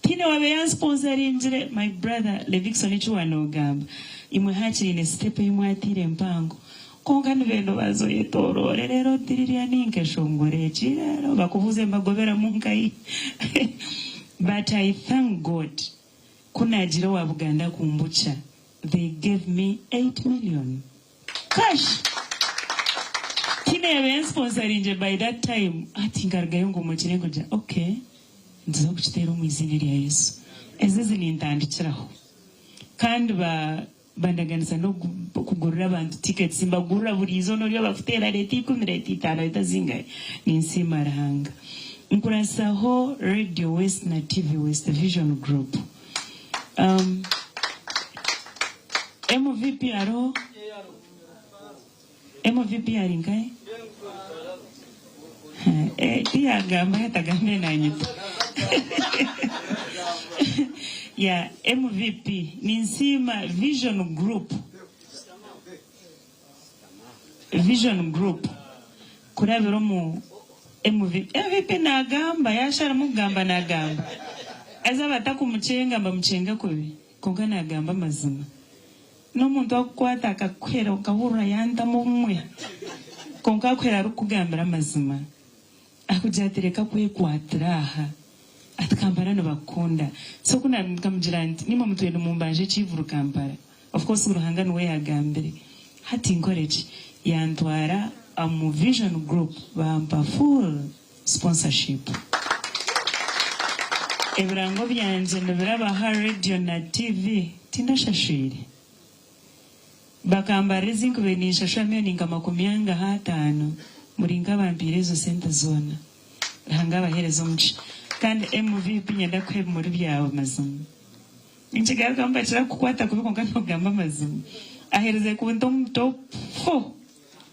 Tihaine owaabaire yansponsaringire my brother Levixone eki waanoogamba imwe haakiri haine step ei mwataire mpango kwonka nibenda obanze oyetooroore reero oti ririya ninkeshongora eki reero bakubuuze mbagoberamu nkahi but I thank God ku naagiire owa Buganda Kumbukya they gave me 8 million cash tihaine yaabaire yansponsaringire by that time hati nkarugayo ngomokire nkugira okay Nituza kukiteera omu iziina erya Yesu. Ezo ezi nintandikiraho. Kandi ba bandaganisa n'okugurira abantu tickets mbagurira buri izooba ori abakuteera reeta ikumi reeta itaano reeta zingahi. Ninsiima Ruhanga. Nkurasaho Radio West na TV West Vision Group. Um, MVP ariho? MVP ari nkahe? Eh, tiyagamba yatagambire nanyita. Ya MVP ninsiima Vision Group. Vision Group kurabira omu MV MVP nagamba yasharamu kugamba nagamba. Haza abatakumukyenga mbamukyenga kubi, kwonka naagamba amazima. N'omuntu akukwata akakuhera okahurira yantamu obumwe, kwonka akuhera arikukugambira amazima. Akugira ati reka kwekwatira aha, ati Kampala nibakukunda. So ku nkamugira nti nimwe mutwire nimumbanja ekiivuru Kampala. Of course Ruhanga niwe yagambire. Hati nkore ki? Yantwara omu Vision Group bampa full sponsorship. Ebirango byangye nibiraba aha radio na TV tindashashwire. Bakambarira ezi nkubaire ninshashura million nka makumi angaha ataano muri nk'abampiire ezo sente zoona. Ruhanga abahereze omugisha. Kandi MVP nyenda kukuha ebimuri byawe mazima. Ninkigarukamu bakira kukukwata kubi kwonka nogamba amazima. Aherize kunta omu top four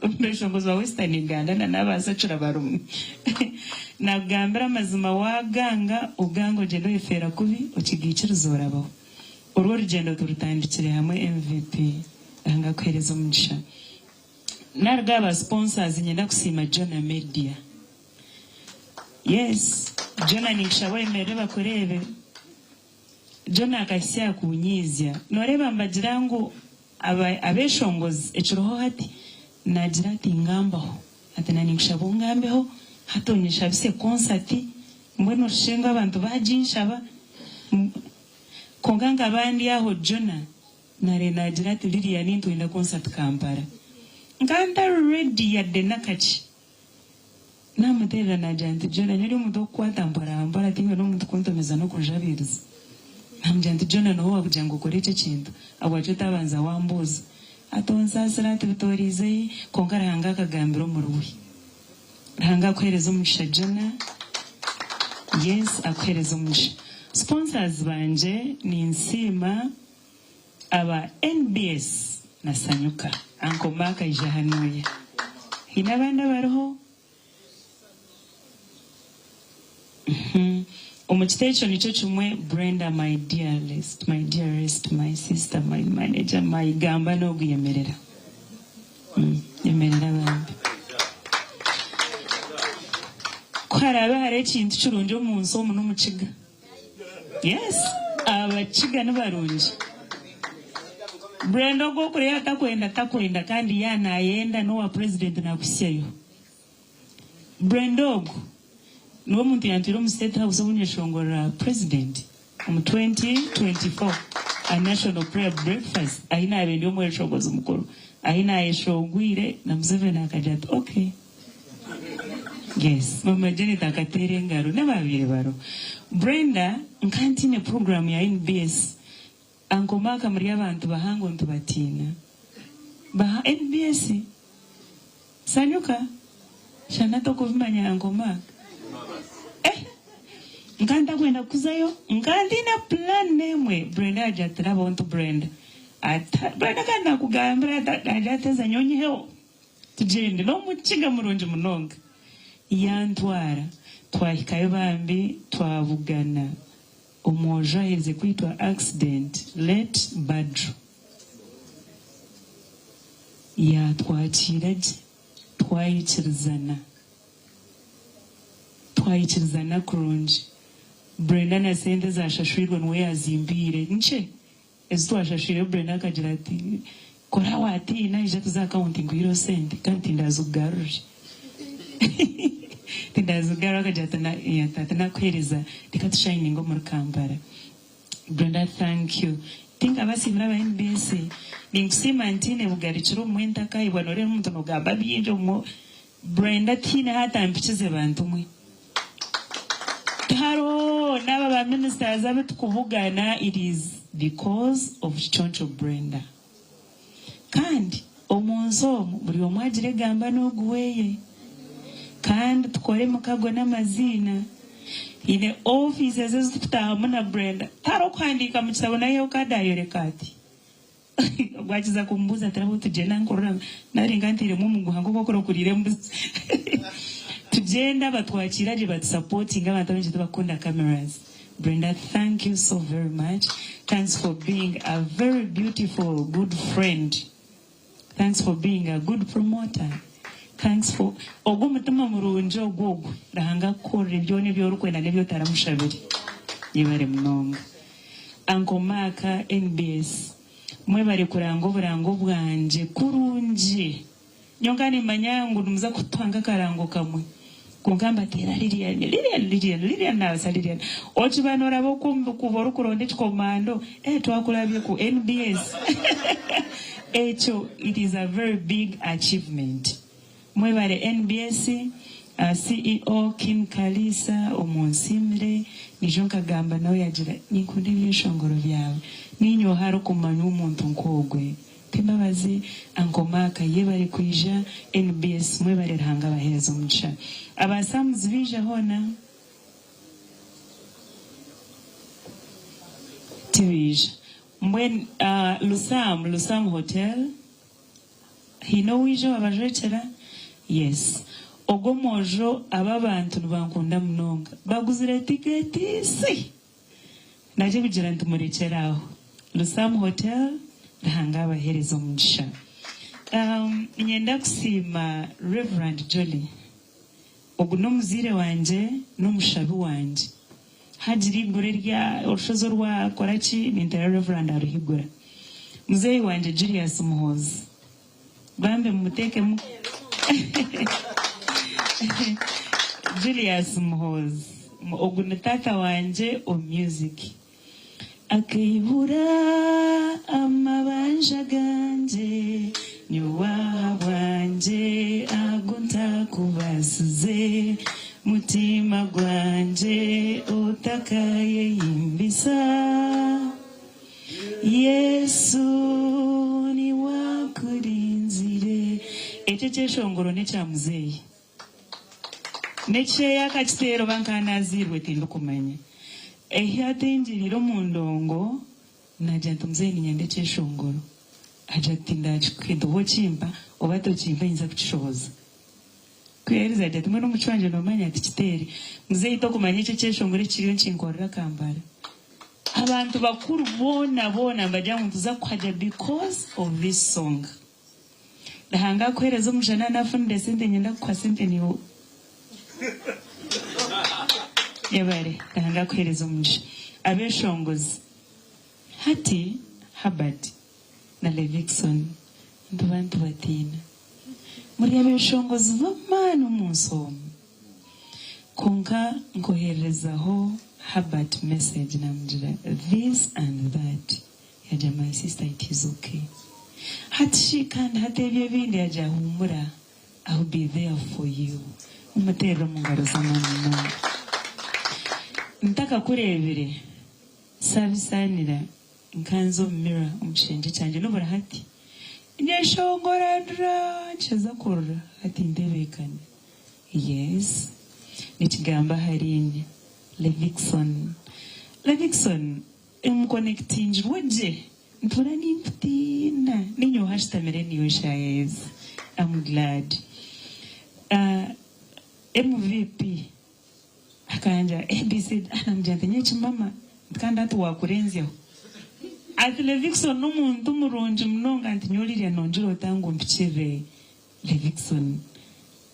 omu beshongozi ba Western Uganda na n'abasacura barimu. Nakugambira amazima waganga ogange ogyende oyefeera kubi okigaikiriza orabaho. Orwo orugyendo turutandikire hamwe MVP. Ruhanga akuhereze omugisha. Naruga aha ba sponsors niinyenda kusiima Jonah Media. Yes Jonah ninkushaba oyemerere bakureebe. Jonah akahitsya aha kunyiizya. Nooreeba nibagira ngu abeeshongozi ekiriho hati, naagira ati ngambaho, ati na ninkushaba ongambeho hati onyeshabise konsati, mbwenu oshushe ngu abantu baaginshaba. Kwonka nkaba ndi aho Jonah nare naagira ati Lilian nitwenda konsati Kampala. Nkaba ntari ready yadde n'akakye. Naamuteerera naagira nti, Jonah, nyowe ndi omuntu orikukwata mporampora, tiinyine n'omuntu kuntomeza n'okunjabiiriza. Naamugira nti, Jonah, n'oha owaakugira ngu okore eki ekintu? Ahabwaki otaabanza waambuuza? Ati, Onsaasire, ati, bitooriize hi? Kwonka Ruhanga akagambira omuriwe. Ruhanga akuheereze omugisha, Jonah. Yes, akuheereze omugisha. Sponsors bangye, ninsiima Aba NBS na Sanyuka. Uncle Mark aija hanuya. Haine abandi abariho? Uhmm. Omu kiti ekyo nikyo kimwe Brenda my dearest, my dearest, my sister, my manager, my gamba n'ogu yemerera. Umm yemerera bambi. Ku haraabe hariho ekintu kirungi omu nsi omu n'omukiga. Yes, abakiga nibarungi. Brenda ogwo okureeba atakwenda takwenda kandi ya nayenda nowa president nakuhisyayo. Brenda ogwo niwe muntu yantwire omu state house obu nyeshongorera president omu 2024 a national prayer breakfast ahi nabaire ndi omweshongozi mukuru ahi nayeshongwire na Museveni akagira ati okay. Yes mama Janet akateera engaro n'ababaire bariho. Brenda nka ntiine program ya NBS Uncle Mark muri abantu bahango nitubatiina. Baha NBS Sanyuka shana tokubimanya Uncle Mark eh nka ntakwenda kuzayo nka ntiine plan n'emwe Brenda yagira ati rabaho nti Brenda ata Brenda kandi nakugambira yagira ati haza nyowe onyiheho. Tugyende n'omukiga murungi munonga. Yantwara, twahikayo bambi twabugana omwojo aherize kwitwa accident late Badru. Yatwakiira gye twayikirizana, twayikirizana kurungi. Brenda na sente ezashashwirwe niwe yazimpiire nkye. Ezi twashashwireyo Brenda akagira ati, Kora waatiina ija tuze aha akawunti nkwihireho sente kandi tindazikugarurire. Tindazikugarura akagira ati, ati nakuheereza reka tushayininge omuri Kampala. Brenda thank you. Tinkabasiimire aba NBS. Ninkusiima ntiine bugarukiro obumwe ntakaayebwa nooreeba omuntu noogamba bingi obumwe Brenda tihaine ahu atampikize bantu mwe. Tihariho n'aba ba ministers abu tukubugana it is because of Kiconco Brenda. Kandi omunsi omu buri omwe agira egamba n'ogu weye. Kandi tukore emikago n'amaziina. Haine offices ezi tukutahamu na Brenda tihariho okuhandiika mu kitabo nayihaho card ayoreka ati. Ogwo akiza kumbuuza ati, Raba tugyenda nkurora nari nka ntairemu omuguha nk'oku orikuriira embuzi. Tugyenda batwakiira gye batusapotinga abantu abaingi tibakukunda cameras. Brenda thank you so very much thanks for being a very beautiful good friend thanks for being a good promoter thanks for ogwo omutima murungi ogwo ogwo Ruhanga akukorere byona ebi orikwenda n'ebi otaramushabire. Yebare munonga. Uncle Mark, NBS, mwebare kuranga oburango bwangye kurungi. Nyowe nkaba nimanya ngu nimuza kutuha nk'akarango kamwe. Kwonka mbateera Lilian, Lilian, Lilian, Lilian naabasa Lilian. Okiba nooraba oku omu kuba orikuronda ekikomando, eh twakurabye ku NBS. Ekyo it is a very big achievement. Mwebare NBS, CEO Kim Kaliisa omunsiimire, niijo nkagamba nawe yagira ninkunda ebyeshongoro byawe. Niinye oha arikumanywa omuntu nk'ogwe? Mbabazi, Uncle Mark yebare kwija, NBS mwebare Ruhanga abahereze omugisha. Aba Sams baija hoona? Tibaija. Mbwenu Lusam, Lusam Hotel haine owaija owabajwekyera? Yes. Ogwo omwojo aba abantu nibankunda munonga. Baguzire tiketi! Naje kugira nti murekyere aho. Lusam Hotel Ruhanga abahereze omugisha. Niinyenda kusiima Rev. Jolly. Ogu n'omuzaire wangye n'omushabi wangye. Hagira eiguru erya orushozi orwakora ki ninteera Rev. Aruhigura. Muzeeyi wangye Julius Muhoozi. Bambi mumuteekemu Julius Muhoozi ogu ni taata wangye omu music. Akaihura amabanja gangye nyowe ahabwangye agu ntakubaasize mutima gwangye otakayehimbisa. Yesu niwe akurinzire. Ekyo ekyeshongoro n'ekya muzeeyi. N'ekyeya akakiteera oba nka naazairwe tindikumanya. Ehi atingiriire omu ndongo naagira nti muzeeyi niinyenda ekyeshongoro. Agira ati tindakikuha nti oba okimpa oba tokimpa nyinza kukishohoza. Ku yaaherize agira ati mbwenu omucwi wangye noomanya ati kiteere. Muzeeyi tokumanya ekyo ekyeshongoro ekiriyo nikinkorera Kampala. Abantu bakuru boona boona nibagira ngu nituza kukuhagira because of this song. Ruhanga akuhereze omugisha na nafunire sente niinyenda kukuha sente niiwe Yebare Ruhanga akuhereze omugisha. Abeshongozi hati Herbert na Levixone nituba nitubatiina. Muri abeshongozi b'amaani omunsi omu. Kwonka nkohererezaho Herbert message namugira this and that yagira my sister it is ok hati shi kandi hati ebyo ebindi yagira humura I will be there for you mumuterere omungaro z'amaani munonga ntakakurebire sabisanira nkanza omu mirror omu kishengye kyangye nobura hati nyeshongora ndira nkiheza kurira hati ntebekane. Yes nikigamba ahari inye. Levixone Levixone emukonekitingirwe gye ntuura ninkutiina ninye oha ashutamire niiwe shaaha ezi am glad ah MVP akangira ABCD ah namugira nti nyowe kimama nti kandi hati wakurenzyaho ati Levixone n'omuntu murungi munonga nti nyowe Lilian nongira ota ngu mpikirire Levixone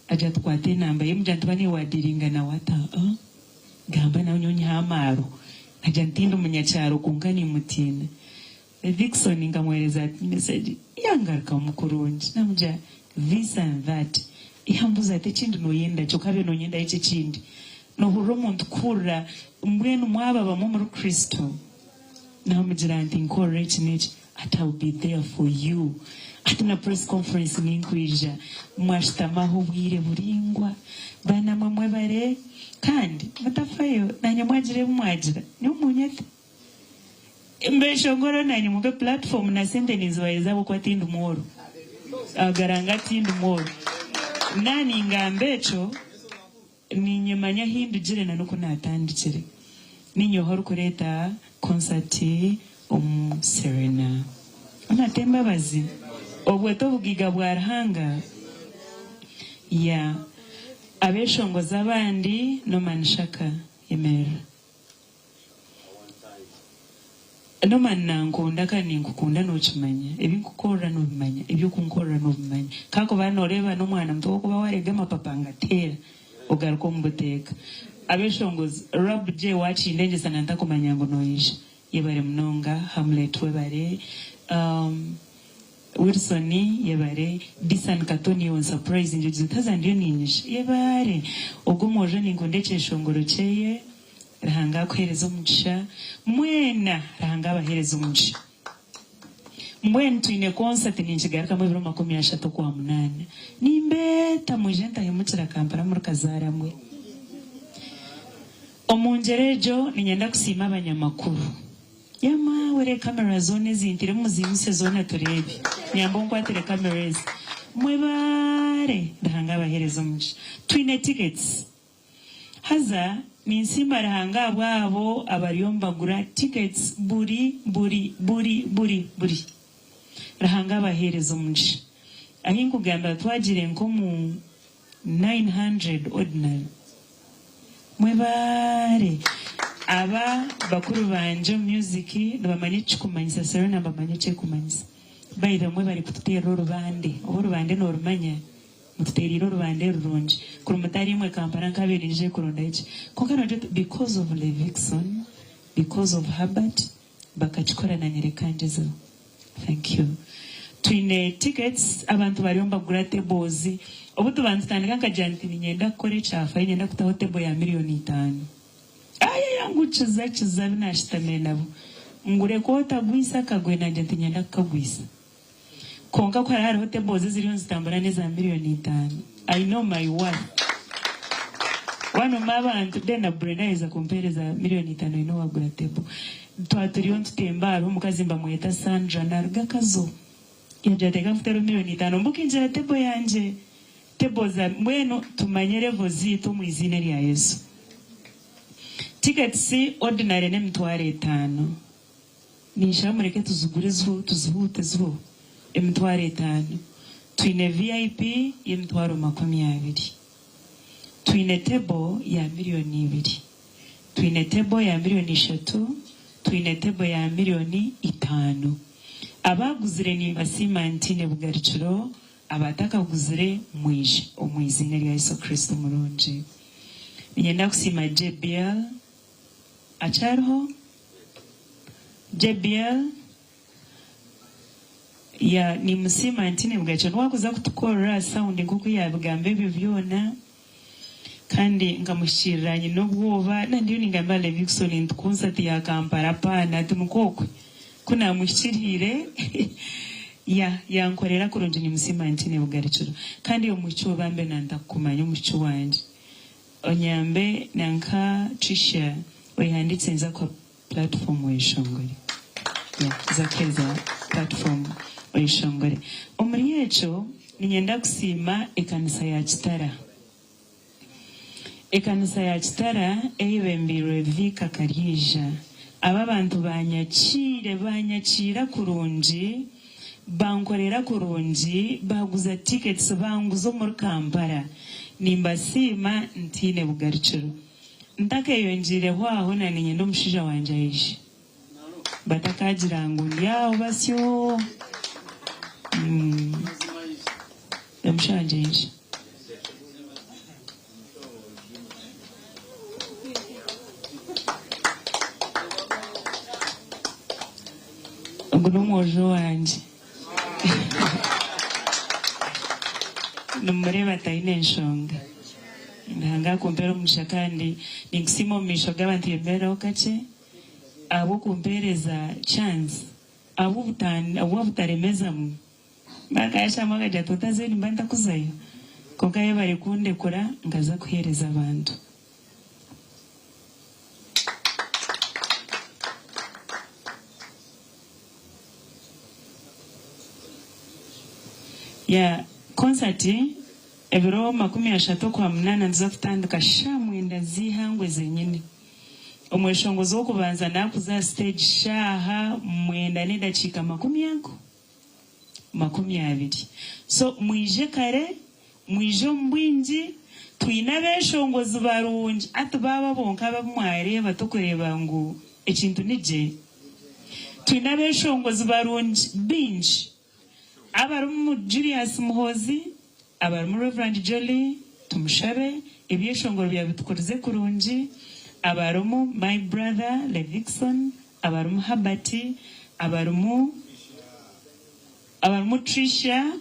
agira ati kwata enamba ye mugira nti bane wadiringa nawe ati aa gamba nawe nyowe nyiha amaaro agira nti tindi munyakyaro kwonka nimutiina Levixone nkamuhereza message yangarukamu kurungi namugira this and that yambuza ati ekindi noyenda ki okabe nonyendayo ki ekindi nohurira omuntu kuhurira mbwenu mwaba bamwe omuri Kristo Namugira nti nkorera eki n'eki ati I will be there for you ati na press conference ninkwija mwashutama aho obwire buringwa baana mwe mwebare kandi mutafayo nanye mwagira ebi mwagira nyowe munyete mbeshongoro nanye mumpe platform na sente ninzibahereza ahabw'okuba tindi mworo agaranga tindi mworo naningamba ekyo Niinyemanya ahi ndugire na n'oku naatandikire. Niinye oha orikureeta konsati omu Serena. Onate Embabazi, Obwo t'obugaiga bwa Ruhanga? Ya. Abeeshongozi abandi, Norman Shaka, yemerera. Norman nankunda kandi ninkukunda nokimanya, ebi nkukorera nobimanya, ebyokunkorera nobimanya. Kakuba noreeba nomwana muto wokuba warega amapapa ngateera ogaruka omu buteeka. Abeshongozi, Rob J wakindengyesa na ntakumanya ngu noija. Yebare munonga Hamlet webare. Um Wilson yebare. Disan Katoni on surprise ngyegyize oti haza ndiyo ninyija. Yebaare. Ogwo omwojo ninkunda ekyeshongoro kyeye. Ruhanga akuhereze omugisha. Mwena Ruhanga abahereze omugisha. Mbwenu twine konsati ninkigarukamu ebiro 30 Okwamunaana. Nimbeeta mwije ntahemukira Kampala muri kazaara mwe. Omu ngyero egyo niinyenda kusiima abanyamakuru. Yamaawe reeka kamera zoona ezintire muzimuse zoona tureebe. Nyamba onkwatire kamera ezi. Mwebaare! Ruhanga abaheereze omugisha. Twine tickets. Haza ninsiima Ruhanga ahabw'abo abariyo nibagura tickets buri, buri, buri, buri, buri. Ruhanga abaheereze omugisha. Ahi nkugambira twagiire nk'omu 900 ordinary. Mwebaare! Aba bakuru bangye omu music nibamanya eki kikumanyisa, Serena nibamanya eki ekumanyisa. By the mwebare kututeerera orubande, oba orubande norumanya? Mututeereire orubande rurungi. Kuri mutari imwe Kampala nkabaire nyije kurondayo ki? Kwonka noogira oti because of Levixone, because of Herbert, bakakikora nanye reka ngyezeho. Thank you. Twine tickets, abantu bariyo nibagura tables. Obu tuba nitutandika nkagira nti niinyenda kukora ekyafayo, niinyenda kutaho table ya miriyoni itaano. Ayaya ngu kiza kiza abu naashutamire nabo. Ngu reka otagwisa akagwe nangye nti niinyenda kukagwisa. Kwonka ku hariho hariho tables eziriyo nizitambura n'eza miriyoni itaano. I know my worth. Wanuma abantu then na Brenda yaiza kumpereza miriyoni itaano oine owagura table. Twaba turiyo nitutemba hariho omukazi nibamweta Sandra naruga Kazo. Yagira ati reka nkutereho miriyoni itaano mbukingira table yangye. Table za mbwenu tumanye level ziitu omu iziina erya Yesu. Tickets ordinary n'emitwaro etaano. Ninshaba mureke tuzigure tuzihuute ziho emitwaro etaano. Twine VIP y'emitwaro 20. Twine table ya miriyoni ibiri. Twine table ya miriyoni ishatu. Twine table ya miriyoni itaano. Abaaguzire nimbasiima ntiine bugarukiro, abatakaguzire mwije omu iziina rya Yesu Kristo omurungi. Niinyenda kusiima JBL. Akyariho? JBL, Ya, nimusiima nti nibwakyo niwe akuza kutukorera sound nk'oku yabigamba ebyo byona kandi nkamuhikiirira nyine obwoba na ndiyo ningambira Levixone nti concert ya Kampala apaana ati nikwo okwe ku namuhikiriire ya yankorera kurungi nimusiima ntiine bugarukiro kandi omuhiki obambe nantakukumanya omuhiki wangye onyambe nanka Tricia oyehandiikise nza kuha Platform oyeshongore. Yeah, Zakeza platform oyeshongore. Omuri ekyo niinyenda kusiima ekanisa ya Kitara. Ekanisa ya Kitara eyebembeirwe Vicar Karyeija. Aba abantu banyakiire, banyakiira kurungi, bankorera kurungi, baaguza tickets banguza omuri Kampala. Nimbasiima ntaine bugarukiro. Ntakeyongyeireho aho na niinyenda omushaija wangye aije. Batakagira ngu ndi aho basyo. Omushaija wangye aije. Ogu n'omwojo wangye. Nimureeba taine nshonga. Ruhanga akumpeere omugisha kandi ninkusiima omu maisho g'abantu yemereraho kakye ahabw'okumpeereza chance ahabw'obutaremezamu bakayashamu bakagira ati otazayo nimba ntakuzayo kwonka yebare kundekura nkaza kuheereza abantu. Ya concert ebiro 30 Okwamunaana nituza kutandika shaaha mwenda z'eihangwe zenyine. Omweshongozi w'okubanza naakuza aha siteegi shaaha mwenda n'edakiika makumi ago 20. So mwije kare, mwije omu bwingi, twine abeeshongozi barungi hati baaba bonka abu mwareeba tokureeba ngu ekintu ni gye. Twine abeeshongozi barungi baingi abarimu Julius Muhoozi, abarimu Rev. Jolly Tumushabe, Ebyeshongoro byawe bitukurize kurungi, abarimu my brother Levixone, abarimu Herbert, abarimu abarimu Tricia,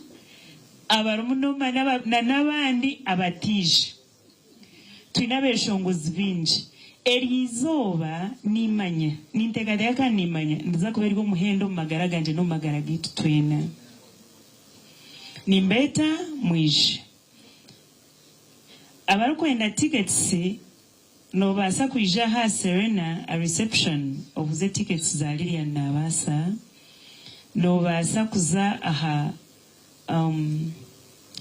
abarimu Norman na n'abandi abataija. Twine abeshongozi baingi. Eryo izooba nimanya, ninteekateeka kandi nimanya niza kuba ery'omuhendo omu magara gangye n'omu magara gaitu twena. Nimbeeta mwije. Abarikwenda tickets nobaasa kwija aha Serena reception obuze tickets za Lilian Nabaasa. Nobaasa kuza aha um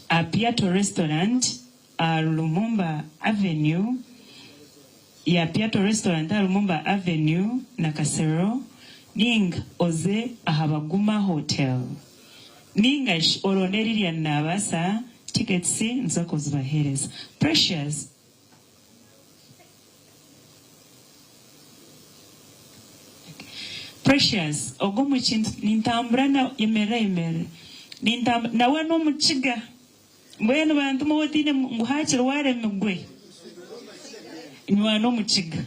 aha Piato restaurant aha Lumumba Avenue ya Piato restaurant aha Lumumba Avenue Nakasero ninga oze aha Baguma Hotel. Ninga shi oronde Lilian Nabaasa tickets nituza kuzibahereza. Precious. Precious ogwo omwishiki nintambura nawe yemerera yemerera nintambura nawe n'omukiga mbwenu bantuma ou otaine ngu hakiri waremigwe nywana omukiga.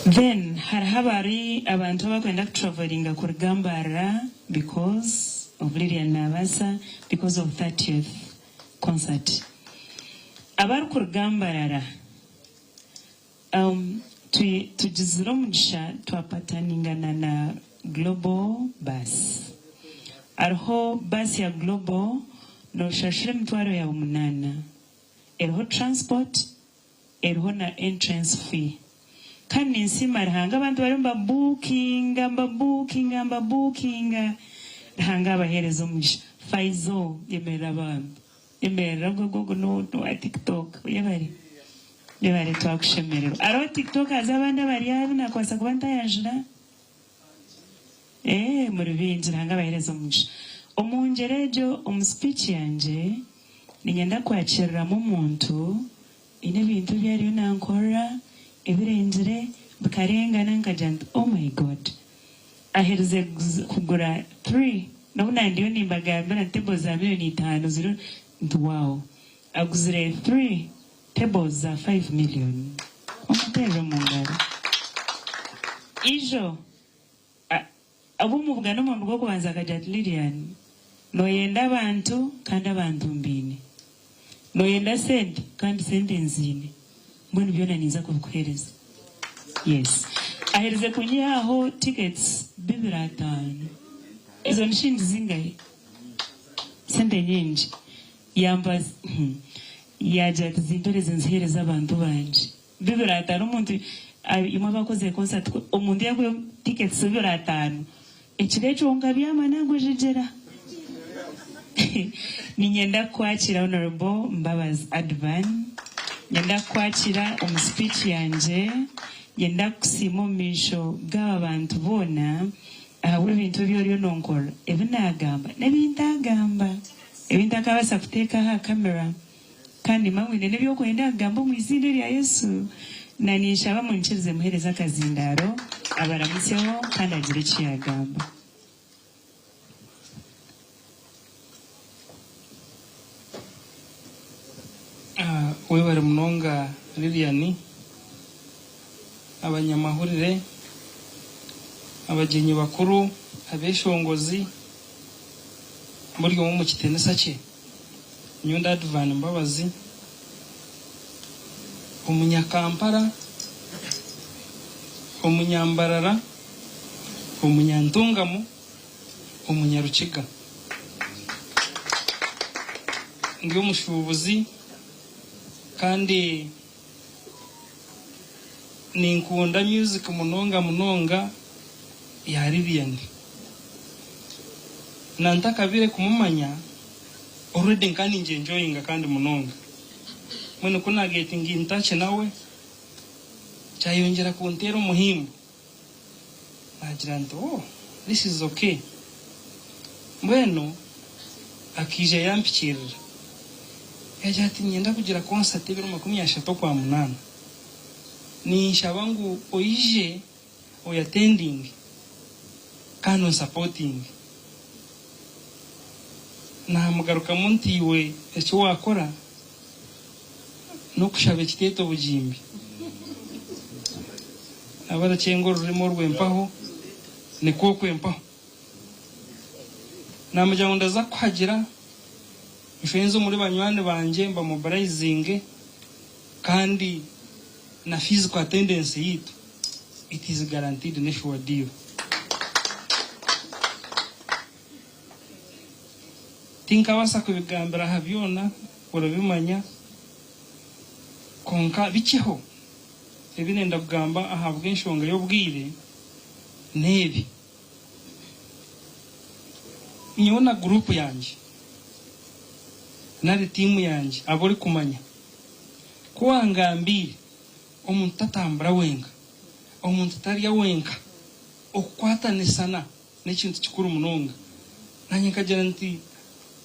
Then hariho abari abantu abakwenda ku travelinga kuruga Mbarara because of Lilian Nabaasa because of 30th concert. Abarikuruga Mbarara Tugizire omugisha twapataningana na Global Bus. Hariho baasi ya Global noshashura emitwaro yaawe munaana. Eriho transport, eriho na entrance fee. Kandi ninsiima Ruhanga abantu bariyo nibabukinga, nibabukinga, nibabukinga. Ruhanga abaheereze omugisha. Faizo yemerera bambi. Yemerera ogwo ogwo n'owa TikTok. Yebare. Yebare twakushemererwa. Hariho tiktokers abandi abari aha abu nakubaasa kuba ntayanjura? Eeh muri baingi Ruhanga abahereze omugisha. Omu ngyero egyo omu speech yangye niinyenda kwakiriramu omuntu haine ebintu ebi ariyo nankorera ebirengire bikarengana nkagira nti oh my God aherize kugura three nobu nandiyo nimbagambira nti tables za million itaano ziriyo nti wow aguzire three Tables za five million omuterere omu ngaro. Ijo obu omubugana omurundi gw'okubanza akagira ati Lilian noyenda abantu kandi abantu mbaine, noyenda sente kandi sente nziine mbwenu byona ninza kubikuhereza. Yes aherize kunyihaho tickets bibiri ataano ezo ni shilingi zingahi? Sente nyingi. Yampa yaagira ati zimpereze nziheereze abantu bangye. Bibiri ataano omuntu imwe abakozire concert omuntu yakuha tickets bibiri ataano ekiro ekyo nkabyama nagwejegyera. Niinyenda kukwakira Honourable Mbabazi Advan, nyenda kukwakira omu speech yangye, nyenda kukusiima omu maisho g'aba bantu boona ahabw'ebintu ebi oriyo nonkora, ebi naagamba n'ebi ntaagamba. Ebi ntakaabaasa kuteeka aha kamera. Kandi nimba mwine n'eby'okwenda kugamba omu iziina erya Yesu, na ninshaba munyikirize muheereze akazindaaro abaramutsyeho kandi agire eki yaagamba. Webare munonga Lilian, abanyamahurire, abagyenyi bakuru, abeshongozi, Buri omwe omu kitiinisa kye. Nyowe ndi Advan Mbabazi, Omunyakampala, Omunyambarara, Omunyantungamo, Omunyarukiga. Ndi omushuubuzi kandi ninkunda music munonga munonga ya Lilian. Na ntakabire kumumanya already nkaba ningyenjoyinga kandi munonga. Mbwenu ku nagetinga in touch nawe kyayongyera kunteera omuhimbo. Nagira nti oh this is okay. Mbwenu akaija yampikiirira. Yaagira ati, Niinyenda kugira konsati ebiro 30 Okwamunaana. Ninshaba ngu oije oyatendinge kandi onsapotinge. Naamugarukamu nti, Iwe eki waakora n'okushaba ekiteeto obugimbi. Abarakyenga orurimi orw'empaho nikwo okw'empaho. Naamugira ngu ndaza kukuhagira, nshwenze omuri banywani bangye mbamobilizinge kandi na physical attendance yaitu it is guaranteed ne sure deal. Tinkabaasa kubigambira aha byona orabimanya kwonka bikyeho ebi nenda kugamba ahabw'enshonga y'obwire n'ebi. Nyowe na guruupu yangye nari tiimu yangye abu orikumanya, ku wangambiire omuntu tatambura wenka, omuntu tarya wenka, okukwatanisana n'ekintu kikuru munonga. Naanye nkagira nti,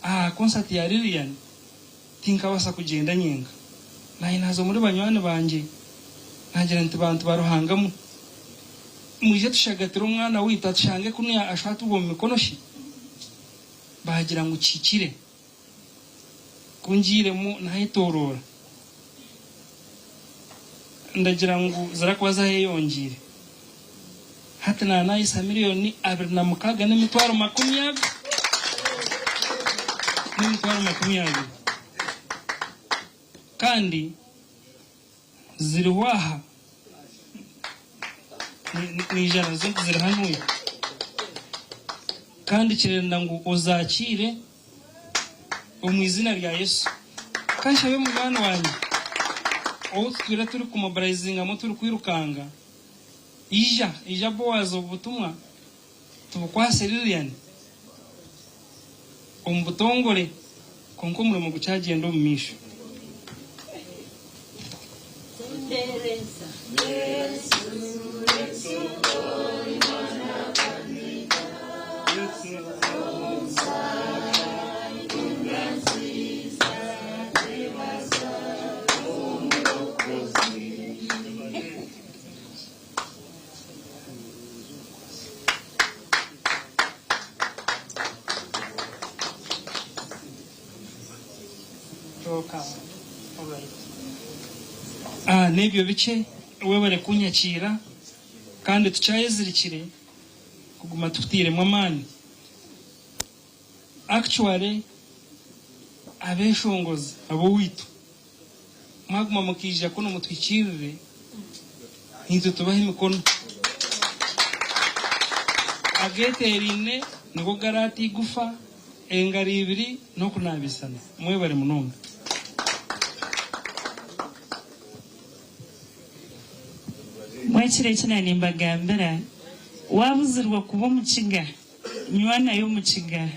Aha konsati ya Lilian tinkabaasa kugyenda nyenka. Naanye naaza omuri banywani bangye naagira nti, Bantu ba Ruhanga mwe, mwije tushagatire omwana waitu atushange kunu ashwatibwe omu mikono shi? Baagira ngu kihikire. Ku ngiiremu naayetooroora, ndagira ngu zirakuba zaayeyongyeire. Hati naanaayisa miriyoni 26 n'emitwaro 20. N'emitwaro 20. Kandi ziriho aha. Naija nazo ziri hanuya. Kandi kirenda ngu ozakiire omu izina rya Yesu. Kanshabe munywani wangye ou tutwire turi kumobilizingamu turi kwirukanga, ija, ija Boaz obu butumwa tubukwase Lilian omu butongore kwonka omurimo gukyagyenda omu maisho. N'ebyo bikye, webare kunyakiira kandi tukyayezirikire kuguma tukutairemu amaani. Actually abeshongozi ab'owaitu mwaguma mukaija kunu mutuhikiirire naitwe tubahe emikono. Ageteeraine nigo garaata eigufa, engaro ibiri n'okunaabisana. Mwebare munonga. Mwekiro eki naanimbagambira, waabuzirwa kuba omukiga, Nywa naye omukiga.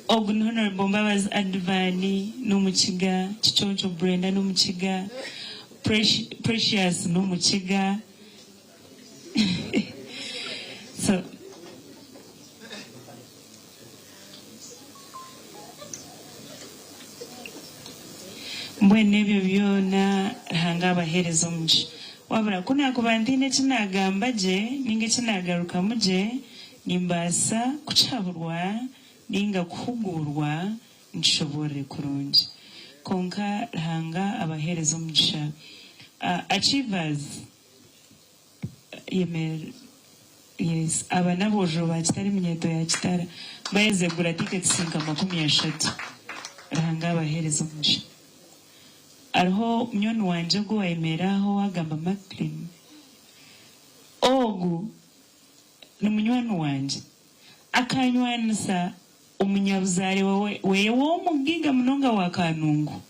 Ogu ni Honourable Mbabazi Advani n'omukiga, Kiconco Brenda n'omukiga, Precious n'omukiga. So Mbwenu ebyo byona Ruhanga abaheereze omugisha. Wabura ku naakuba ntaine eki naagamba gye nainga eki naagarukamu gye, nimbaasa kukihaburwa nainga kuhuguurwa nkishoboorore kurungi. Kwonka Ruhanga abaheereze omugisha. Achievers. Yemerera yes aba n'aboojo ba kitara eminyeeto ya kitara baheza kugura tickets nka 30 Ruhanga abaheereze omugisha. Hariho munywani wangye ogu owayemerera aha owagamba Macklin ogu ni munywani wangye akanywanisa omunyabuzaare weye w'omugaiga munonga wa Kanungu.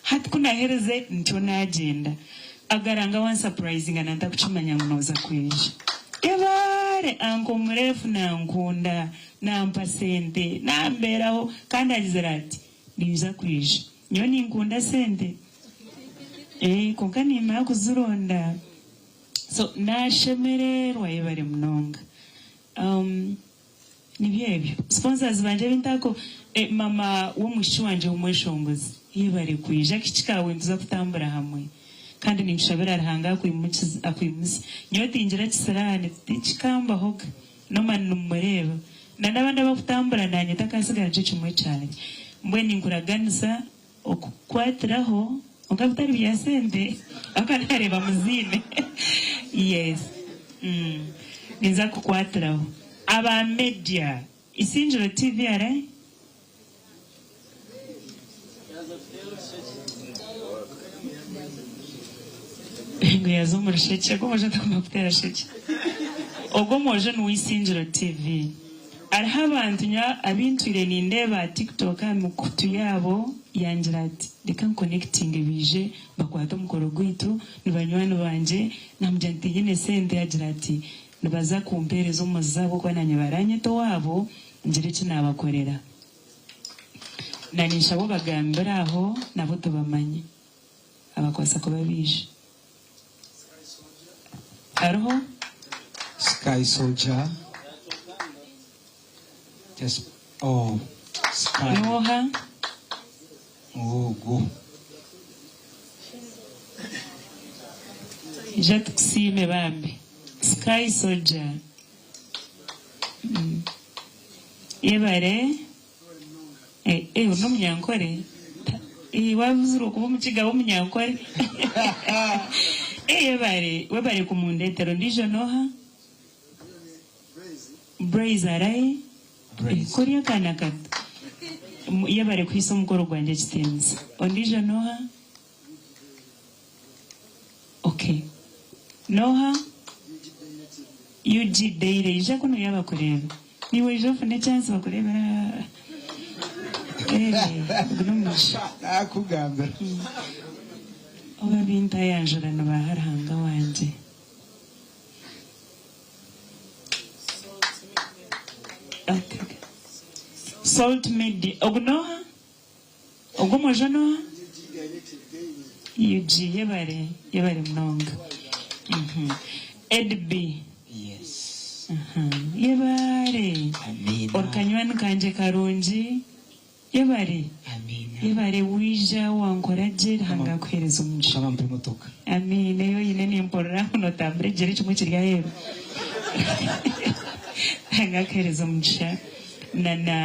Hati ku naaherize ntyo naagyenda, agaranga wansapurayizinga na ntakukimanya ngu nooza kwija. Ebaare anko mureefu nankunda, nampa sente, nambeeraho kandi agizire ati, Ninza kwija. Nyowe ninkunda sente, ee kwonka nimmanya kuzironda. So naashemererwa yebare munonga. Nibyo ebyo. Sponsors bangye abu ntaku eh, mama w'omwishiki wangye w'omweshongozi yebare kwija kiki kaawe nituza kutambura hamwe kandi ninkushabira Ruhanga akwimukize akwimutsye. Nyowe tingira kisiraani tikikambahoga Norman nimumureeba na n'abandi abakutambura nanye takasigara nikyo kimwe kyangye. Mbwenu ninkuraganisa Okukwatiraho kwonka bitari bya sente ahabw'okuba naareeba muziine yes ninza kukwatiraho. Aba media Isingiro TV arahi? Ngu yaaza omu rushekye ogwo omwojo takumanya kuteera shekye ogwo omwojo niwe Isingiro TV. Hariho abantu nyowe abu ntwire nindeeba aha TikTok aha mikutu yaabo yangira ati reka nkonekitinge baije bakwate omukoro gwaitu ni banywani bangye namugira nti tinyine sente yagira ati nibaza kumpereza omuzizi ahabw'okuba nanye baranyeta owaabo ngire eki nabakorera na ninshaba obagambire aho nabo tubamanye abakwasa kuba baija. Hariho? Sky Soldier just oh Sky. N'oha? Ogwo. Ija tukusiime bambi. Sky Soldier. Mm. Yebare. Eh, eh, ori n'omunyankore? Eh, wabuzirwe kuba omukiga w'omunyankore. Eh, yebare, webare kumundetera. Ondiijo n'oha? Braise arahi? Eh, kori akaana kato. Yebare kuhaisa omukoro gwangye ekitiinisa. Ondiijo n'oha? Okay. N'oha? UG Daily ija kunu yaaba kureeba. Naiwe ija ofune chance bakureebere aha. Eh, ogu n'omugisha. Nakugambira. Oba bintayanjura nibaaha Ruhanga wangye. Okay. Salt Media. Ogu n'oha? Ogwo omwojo n'oha? UG yebare yebare munonga. Ed B. Yes. Yebare. Amiina. Ori kanywani kangye karungi. Yebare. Amiina. Yebare waija wankora gye Ruhanga akuhereze omugisha. Mukama ampe emotoka. Amiina eyi oyine nimpurira ngu notambura ekigyere kimwe kiri aheeru. Ruhanga akuhereze omugisha na na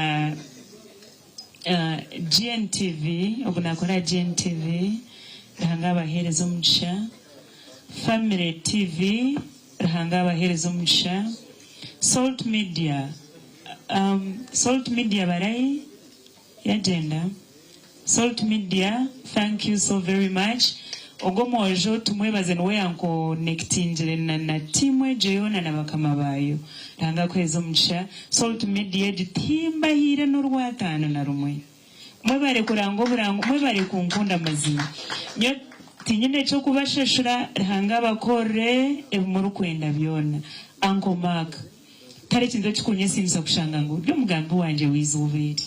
GNTV, ogu nakora aha GNTV, Ruhanga abahereze omugisha. Family TV, Ruhanga abahereze omugisha. Salt Media, Salt Media barahi? Yagyenda? Salt Media, thank you so very much. Ogu omwojo tumwebaze niwe yankonekitingire na na tiimu egyo yoona na bakama baayo. Ruhanga akuheereze omugisha. Salt Media egi timbahiire n'orwataano na rumwe. Mwebare kuranga oburango, mwebare kunkunda mazima. Nyowe tinyine eky'okubashashura, Ruhanga abakorere ebi murikwenda byona. Uncle Mark, tihariho ekintu ekirikunyesimisa kushanga ngu ori omugambi wangye w'eizooba eri.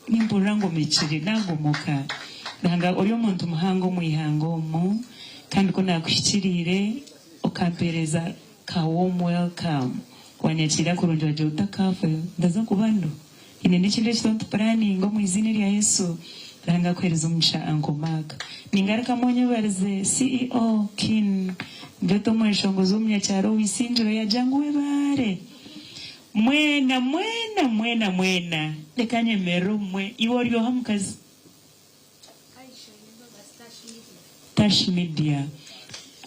Nimpurira ngu mpikire naagomoka. Ruhanga ori omuntu muhango omu ihanga omu, kandi ku naakuhikiriire okampeereza ka warm welcome, wanyakiira kurungi wagira oti otakaafayo ndaza kuba ndo. Haine n'ekindi eki turiyo nitupuraninga omu iziina erya Yesu. Ruhanga akuheereze omugisha Uncle Mark. Ningarukamu onyebarize CEO Kin Njoto omweshongozi w'omunyakyaro ow'Isingiro yaagira ngu webaare. Mwena, mwena, mwena, mwena, reka nyemerere obumwe. Iwe ori oha mukazi? Tash Media.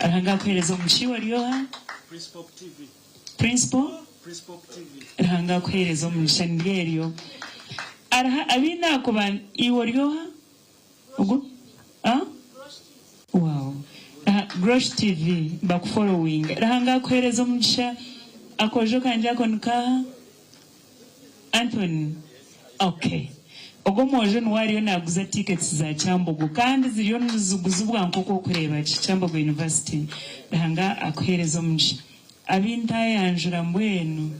Ruhanga akuhereze omugisha. Iwe ori oha? Prince Pop? Ruhanga akuhereze omugisha niryo eryo. Hariho abaine aha iwe ori oha? Ogu? Ah? Wow. Aha, Grosh TV bakufollowinga. Ruhanga akuhereze omugisha. Akojo kangye ako nikaha? Anthony. Okay. Ogwo omwojo niwe ariyo naguza tickets za Kyambogo kandi ziriyo niziguzibwa nkoku okureeba gye Kyambogo University. Ruhanga akuhereze omugisha. Abintayanjura mbwenu.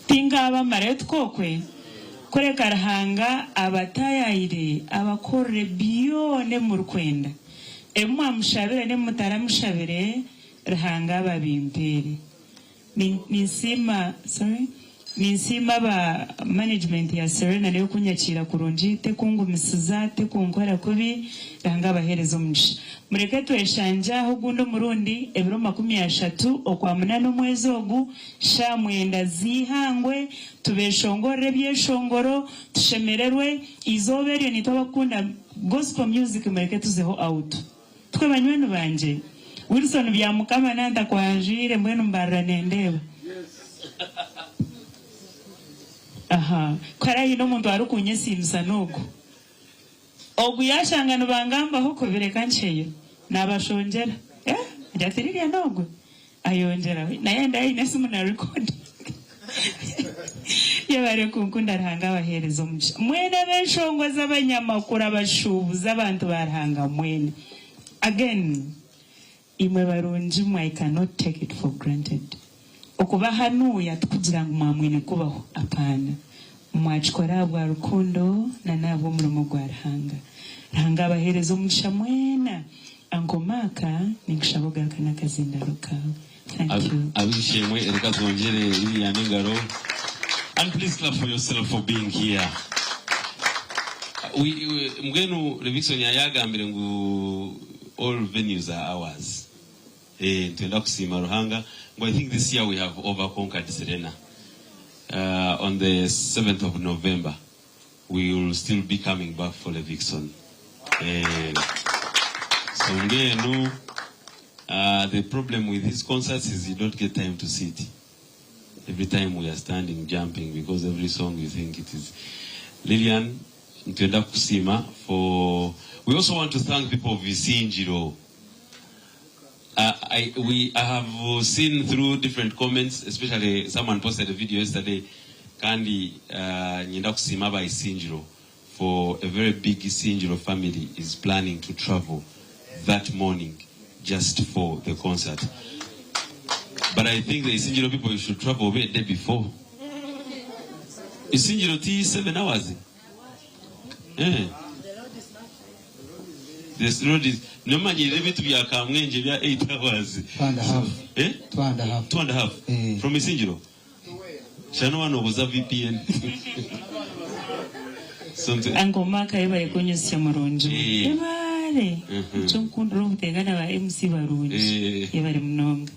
Tinkaabamarayo tikokwe? Kureka Ruhanga abataayaayire, abakorere byona ebi murikwenda. Ebi mwamushabire n'ebi mutaramushabire, Ruhanga ababimpeere. Ninsiima sorry ninsiima aba management ya Serena nayo kunyakiira kurungi tekungumisiza tekunkora kubi Ruhanga abahereze omugisha. Mureke tweshangye aha ogundi omurundi ebiro 30 Okwamunana omwezi ogu shaaha mwenda z'eihangwe tubeshongorere ebyeshongoro tushemererwe eizooba eryo nitwe abakukunda gospel music mureke tuzeho out. Tukwe banywani bangye. Wilson Byamukama nantakwanjwire mbwenu mbarira nendeeba. Aha ku hariho haine omuntu arikunyesiimisa n'ogu. Ogu yashanga nibangambaho kubi reka nkyeyo. Nabashongyera. Eh agira ati Lilian ogwe? Ayongyeraho naye enda aine esimu na recording. Yebare kunkunda Ruhanga abahereze omugisha mwena abenshongozi abanyamakuru abashubuzi abantu ba Ruhanga mwena again imwe barungi mwe I cannot take it for granted okuba hanuya tikugira ngu mwamwine kubaho apana mwakikora ahabwa rukundo na nahabwomurimo gwa Ruhanga Ruhanga abahereze omugisha mwena Uncle Mark ninkushaba ogaruke nakazindaro kawe. Thank you. Ab'eishe-emwe reka twongyere Lilian engaro and please clap for yourself for being here. We, we, mbwenu Livingstone yayagambire ngu all venues are ours. Eh, nitwenda kusiima Ruhanga ngu I think this year we have over conquered Serena. On the 7th of November we will still be coming back for Levixone. Eh, so mbwenu the problem with his concerts is you don't get time to sit. Every time we are standing jumping because every song you think it is. Lilian, nitwenda kukusiima for we also want to thank people of Isingiro. I, we, I have seen through different comments, especially someone posted a video yesterday, kandi nyenda kusiima aba Isingiro for a very big Isingiro family is planning to travel that morning just for the concert. But I think the Isingiro people should travel a day before. Isingiro ti 7 hours. Eh. This road is nomanyirira ebintu bya Kamwengye bya 8 hours. Two and a half. Eh? Two and a half. Two and a half. Eh. From Isingiro. Shana wano obuza VPN. So nti- Uncle Mark ayebare kunyusya murungi we. Eh. Yebare. Nikyo nkukundira obuteeka na ba MC barungi. Eh. Yebare munonga.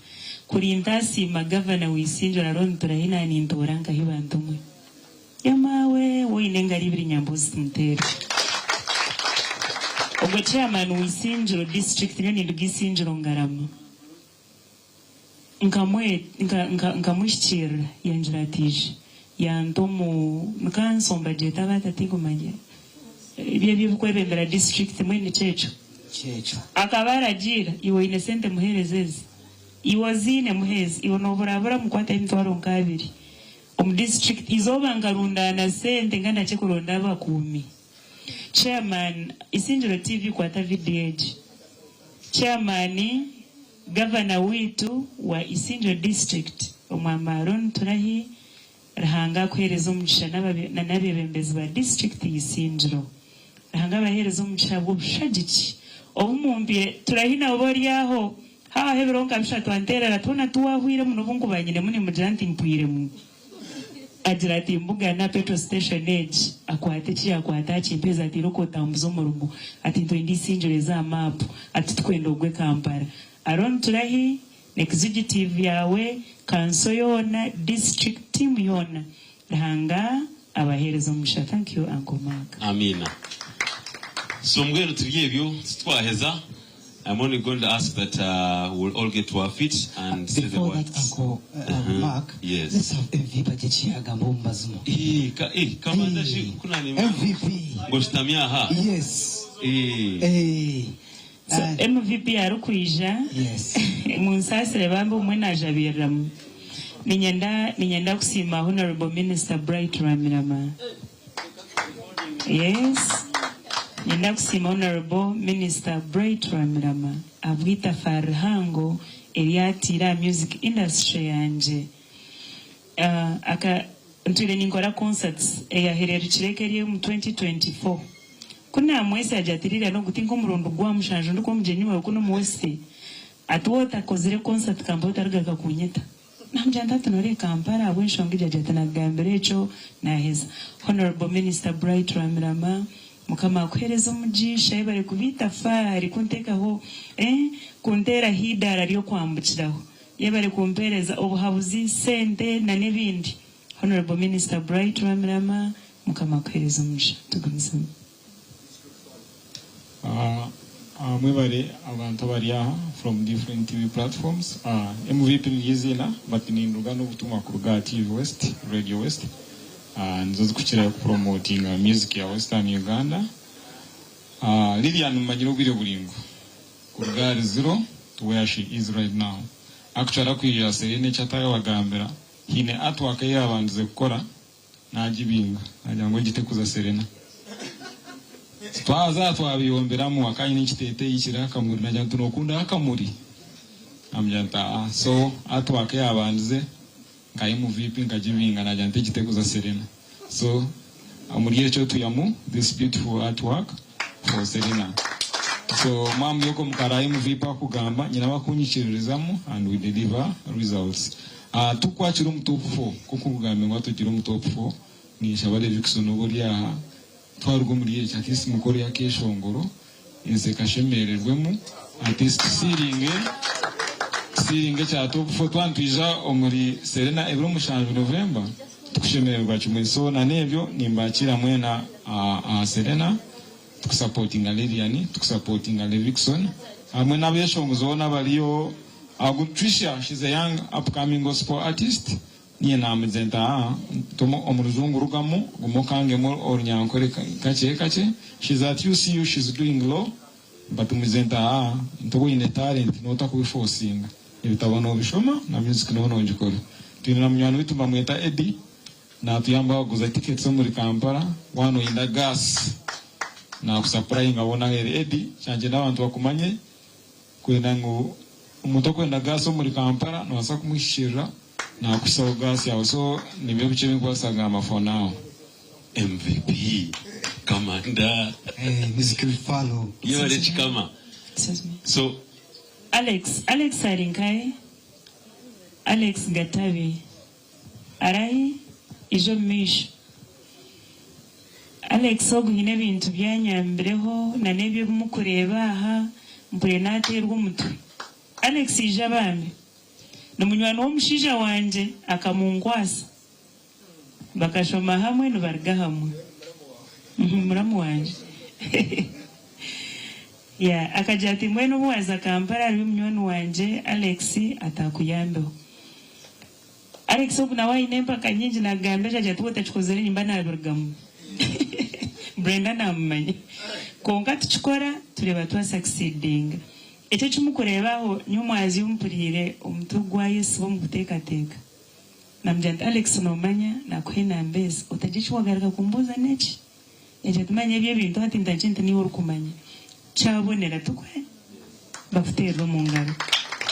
Kuri ntasiima gavana wa Isingiro Aaron Turahi nanintoora nkahi bantu mwe. Yamaawe woine engaro ibiri nyambuzi tumuteere. Ogwo chairman wa Isingiro district nyowe ninduga Isingiro Ngarama. Nkamwe nka nka nkamuhikiirira yangira ati ija. Yanta omu kanso nibagyeta bata tinkumanya. Ebyo ebirikwebembera district mbwenu nikyo ekyo. Kyekyo. Akaba aragiira iwe oine sente muheereze ezi, iwe oziine muhe ezi, iwe noburabura mukwate emitwaro nk'abiri. Omu district eizooba nkarundaana sente nkandakye kuronda abakuumi. Chairman, Isingiro TV kwata video egi. Chairman, Gavana waitu wa Isingiro district Omwami Aaron Turahi, Ruhanga akuhereze omugisha na n'abebembezi ba district ya Isingiro. Ruhanga abahereze omugisha ahabw'obushagiki obu mumpire. Turahi nawe ori aho Haabaho ebiro nka bishatu anteerera ati, Hoona tiwaahwiremu n'obu nkuba nyinemu nimugira nti mpwiremu. Agira ati, Mbugana petrol station egi, akwata eki yaakwata akimpeeza ati, Irooko otambuze omurimo. Ati, Nitwenda eisingiro eze aha maapu. Ati, Titukwenda ogwe Kampala. Aaron Turahi, n'executive yaawe, kanso yoona, district team yoona, Ruhanga abaheereze omugisha. Thank you Uncle Mark. Amiina. So mbwenu turi ebyo titwaheza. I'm only going to ask that we'll all get to our feet and say the Before that, words. Uncle Mark, Yes. let's have MVP agye eki yaagamba omu mazima. Eh, ka, eh, kamanda shi kunani MVP. ngo shitamye aha. Yes. Eh. Eh. So MVP arikwija Yes. munsaasire bambi obumwe najabiiriramu. Niinyenda niinyenda kusiima Honourable Minister Bright Rwamirama. Yes. Niinyenda kusiima Honourable Minister Bright Rwamirama ahabw'eitafaari rihango eri atiire aha music industry yangye. Ah, aka ntwire ninkora concerts eyahererukire eka eri omu 2024. Ku naamwesya agira ati Lilian ogu ti nk'omurundi gwa mushanju ndikuba omugyenyi waawe kunu omu West. Ati waaba otakozire concert Kampala otarigaruka kunyeta. Namugira nti hati noreeba Kampala ahabw'enshonga egyo agira ati nakugambira ekyo naheza. Honourable Minister Bright Rwamirama Mukama akuhereze omugisha yebare kuba itafaari kuntekaho eh kunteeraho eidaara ry'okwambukiraho. Yebare kumpereza obuhabuzi, sente na n'ebindi. Honourable Minister Bright Rwamirama Mukama akuhereze omugisha. Tugumizemu. Mwebare abantu abari aha from different TV platforms. MVP niryo eiziina but ninduga n'obutumwa kuruga aha TV West, Radio West. Nizo zikukirayo kupromotinga music ya Western Uganda. Lilian mumanyire obwire buraingwa kuruga ahari zero to where she is right now. Actually akwija Serena eki atarabagambira haine artwork ei yabandize kukora Naagibinga, naagira ngu egi tekuza Serena. Twaza aha twabiyomberamu, akaba aine ekiteeteeyi kiriho akamuri, naagira nti nookunda akamuri? Naamugira nti aa. So artwork eyaabandize nka MVP nkagibinga naagira nti egi tekuza Serena. So omuri ekyo twihamu this beautiful artwork for Serena. So mwamuri okwo mukara MVP akugamba nyine abakunyikiririzamu and we deliver results. Tukwakira omu top four nk'oku nkugambire ngu atugire omu top four ninshaba Levixone obe ori aha twaruga omuri eki at least mukoreyo akeshongoro ensi ekashemererwemu at least tusiiringe tusiiringe ekya top four twaba nitwija omuri Serena ebiro 7 November tukushemererwa kimwe so na n'ebyo nimbakiira mwena aha Serena tukusapotinga Lilian tukusapotinga Levixone hamwe n'abeshongozi boona abariyo. Agu Tricia she's a young upcoming gospel artist niiye namugira nti aa ntumu omu rujungu rugamu guma okangemu orunyankore kakye kakye she's at UCU she's doing law but mugize nti aa nti obu oyine talent notakubifosinga ebitabo nobishoma na music noba nogikora twine na munywani witu nibamweta Eddy natuyamba kuguza tickets omuri Kampala waaba noyenda gas nakusapurayinga hoona aheeri Eddy kyangye n'abantu bakumanye. Kwenda ngu omuntu okwenda gas omuri Kampala nobaasa kumuhikirira nakuhisaho gas yawe so nibyo bikye ebinkubaasa kugamba for now. MVP Kamanda. Music Rufaro. Yebare kikama. So. Alex, Alex ari nkahi? Alex Gatabi arahi? Ija omu maisho. Alex ogu haine ebintu byanyambireho na n'ebyo ebi mukureeba aha mpurire nateerwa omutwe. Alex ija bambi. Ni munywani w'omushaija wangye akamunkwasa. Bakashoma hamwe nibaruga hamwe. Muramu wangye. Yeah, akagira ati mbwenu obu waaza Kampala hariyo munywani wangye Alex atakuyambeho. Alex ogu nawe aine empaka nyingi nagamba eki agira ati waatakikozire nimba naabirugamu. Brenda naamumanya. Kwonka tukikora tureeba twa succeedinga. Eki eki murikureeba aho nyowe omwazyo mpuriire omutwe gwayesiba omu kuteekateeka. Naamugira nti Alex noomanya naakuha enamba ezi otagira eki waagaruka kumbuuza n'eki? Yagira ati manya ebi ebintu hati ntandikye nti niiwe orikumanya. Kyabonera tukwe bakuteerere omu ngaro.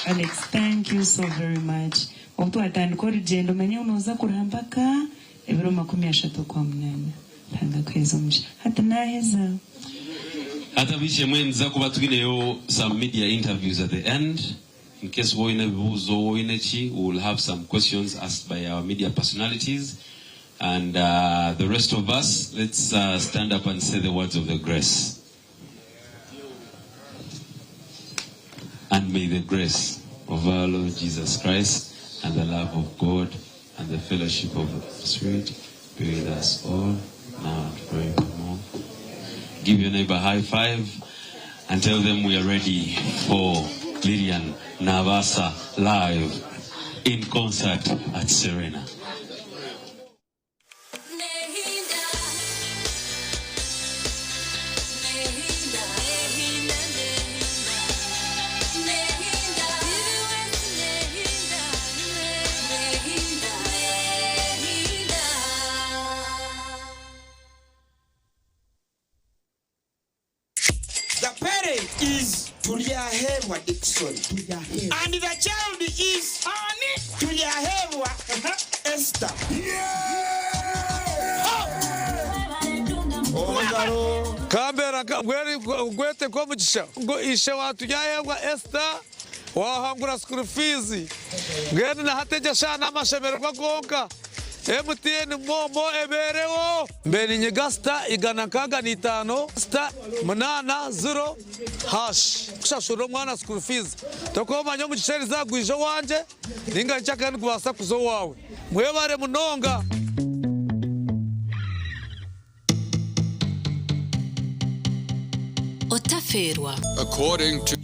Alex thank you so very much. Obu twatandika orugyendo manya ngu nooza kuruha mpaka ebiro 30 Okwamunaana. Ruhanga akuheereze omugisha. Hati naaheza. Hati ab'eishe-emwe nituza kuba twineyo some media interviews at the end in case waaba oine ebibuuzo waaba oine ki we will have some questions asked by our media personalities and the rest of us let's stand up and say the words of the grace. And may the grace of our Lord Jesus Christ and the love of God and the fellowship of the Spirit be with us all now and forevermore. Give your neighbor a high five and tell them we are ready for Lilian Nabasa live in concert at Serena. The parent is Turyaheebwa Dickson and the child is Ani? Turyaheebwa Esther. Kambeera gwete nk'omugisha ngu ishe wa Turyaheebwa Esther. Wahangura school fees. Mbwenu na hati egyo eshaaha n'amashemererwa gonka. MTN MoMo ebeereho. Mbe ninyiga sita 165 sita munaana ziro hashi kushashurira omwana school fees. Tokumanya omugisha eriza gwija owangye ninga nkyakare nigubaasa kuza owaawe. Mwebare munonga. Otafeerwa. According to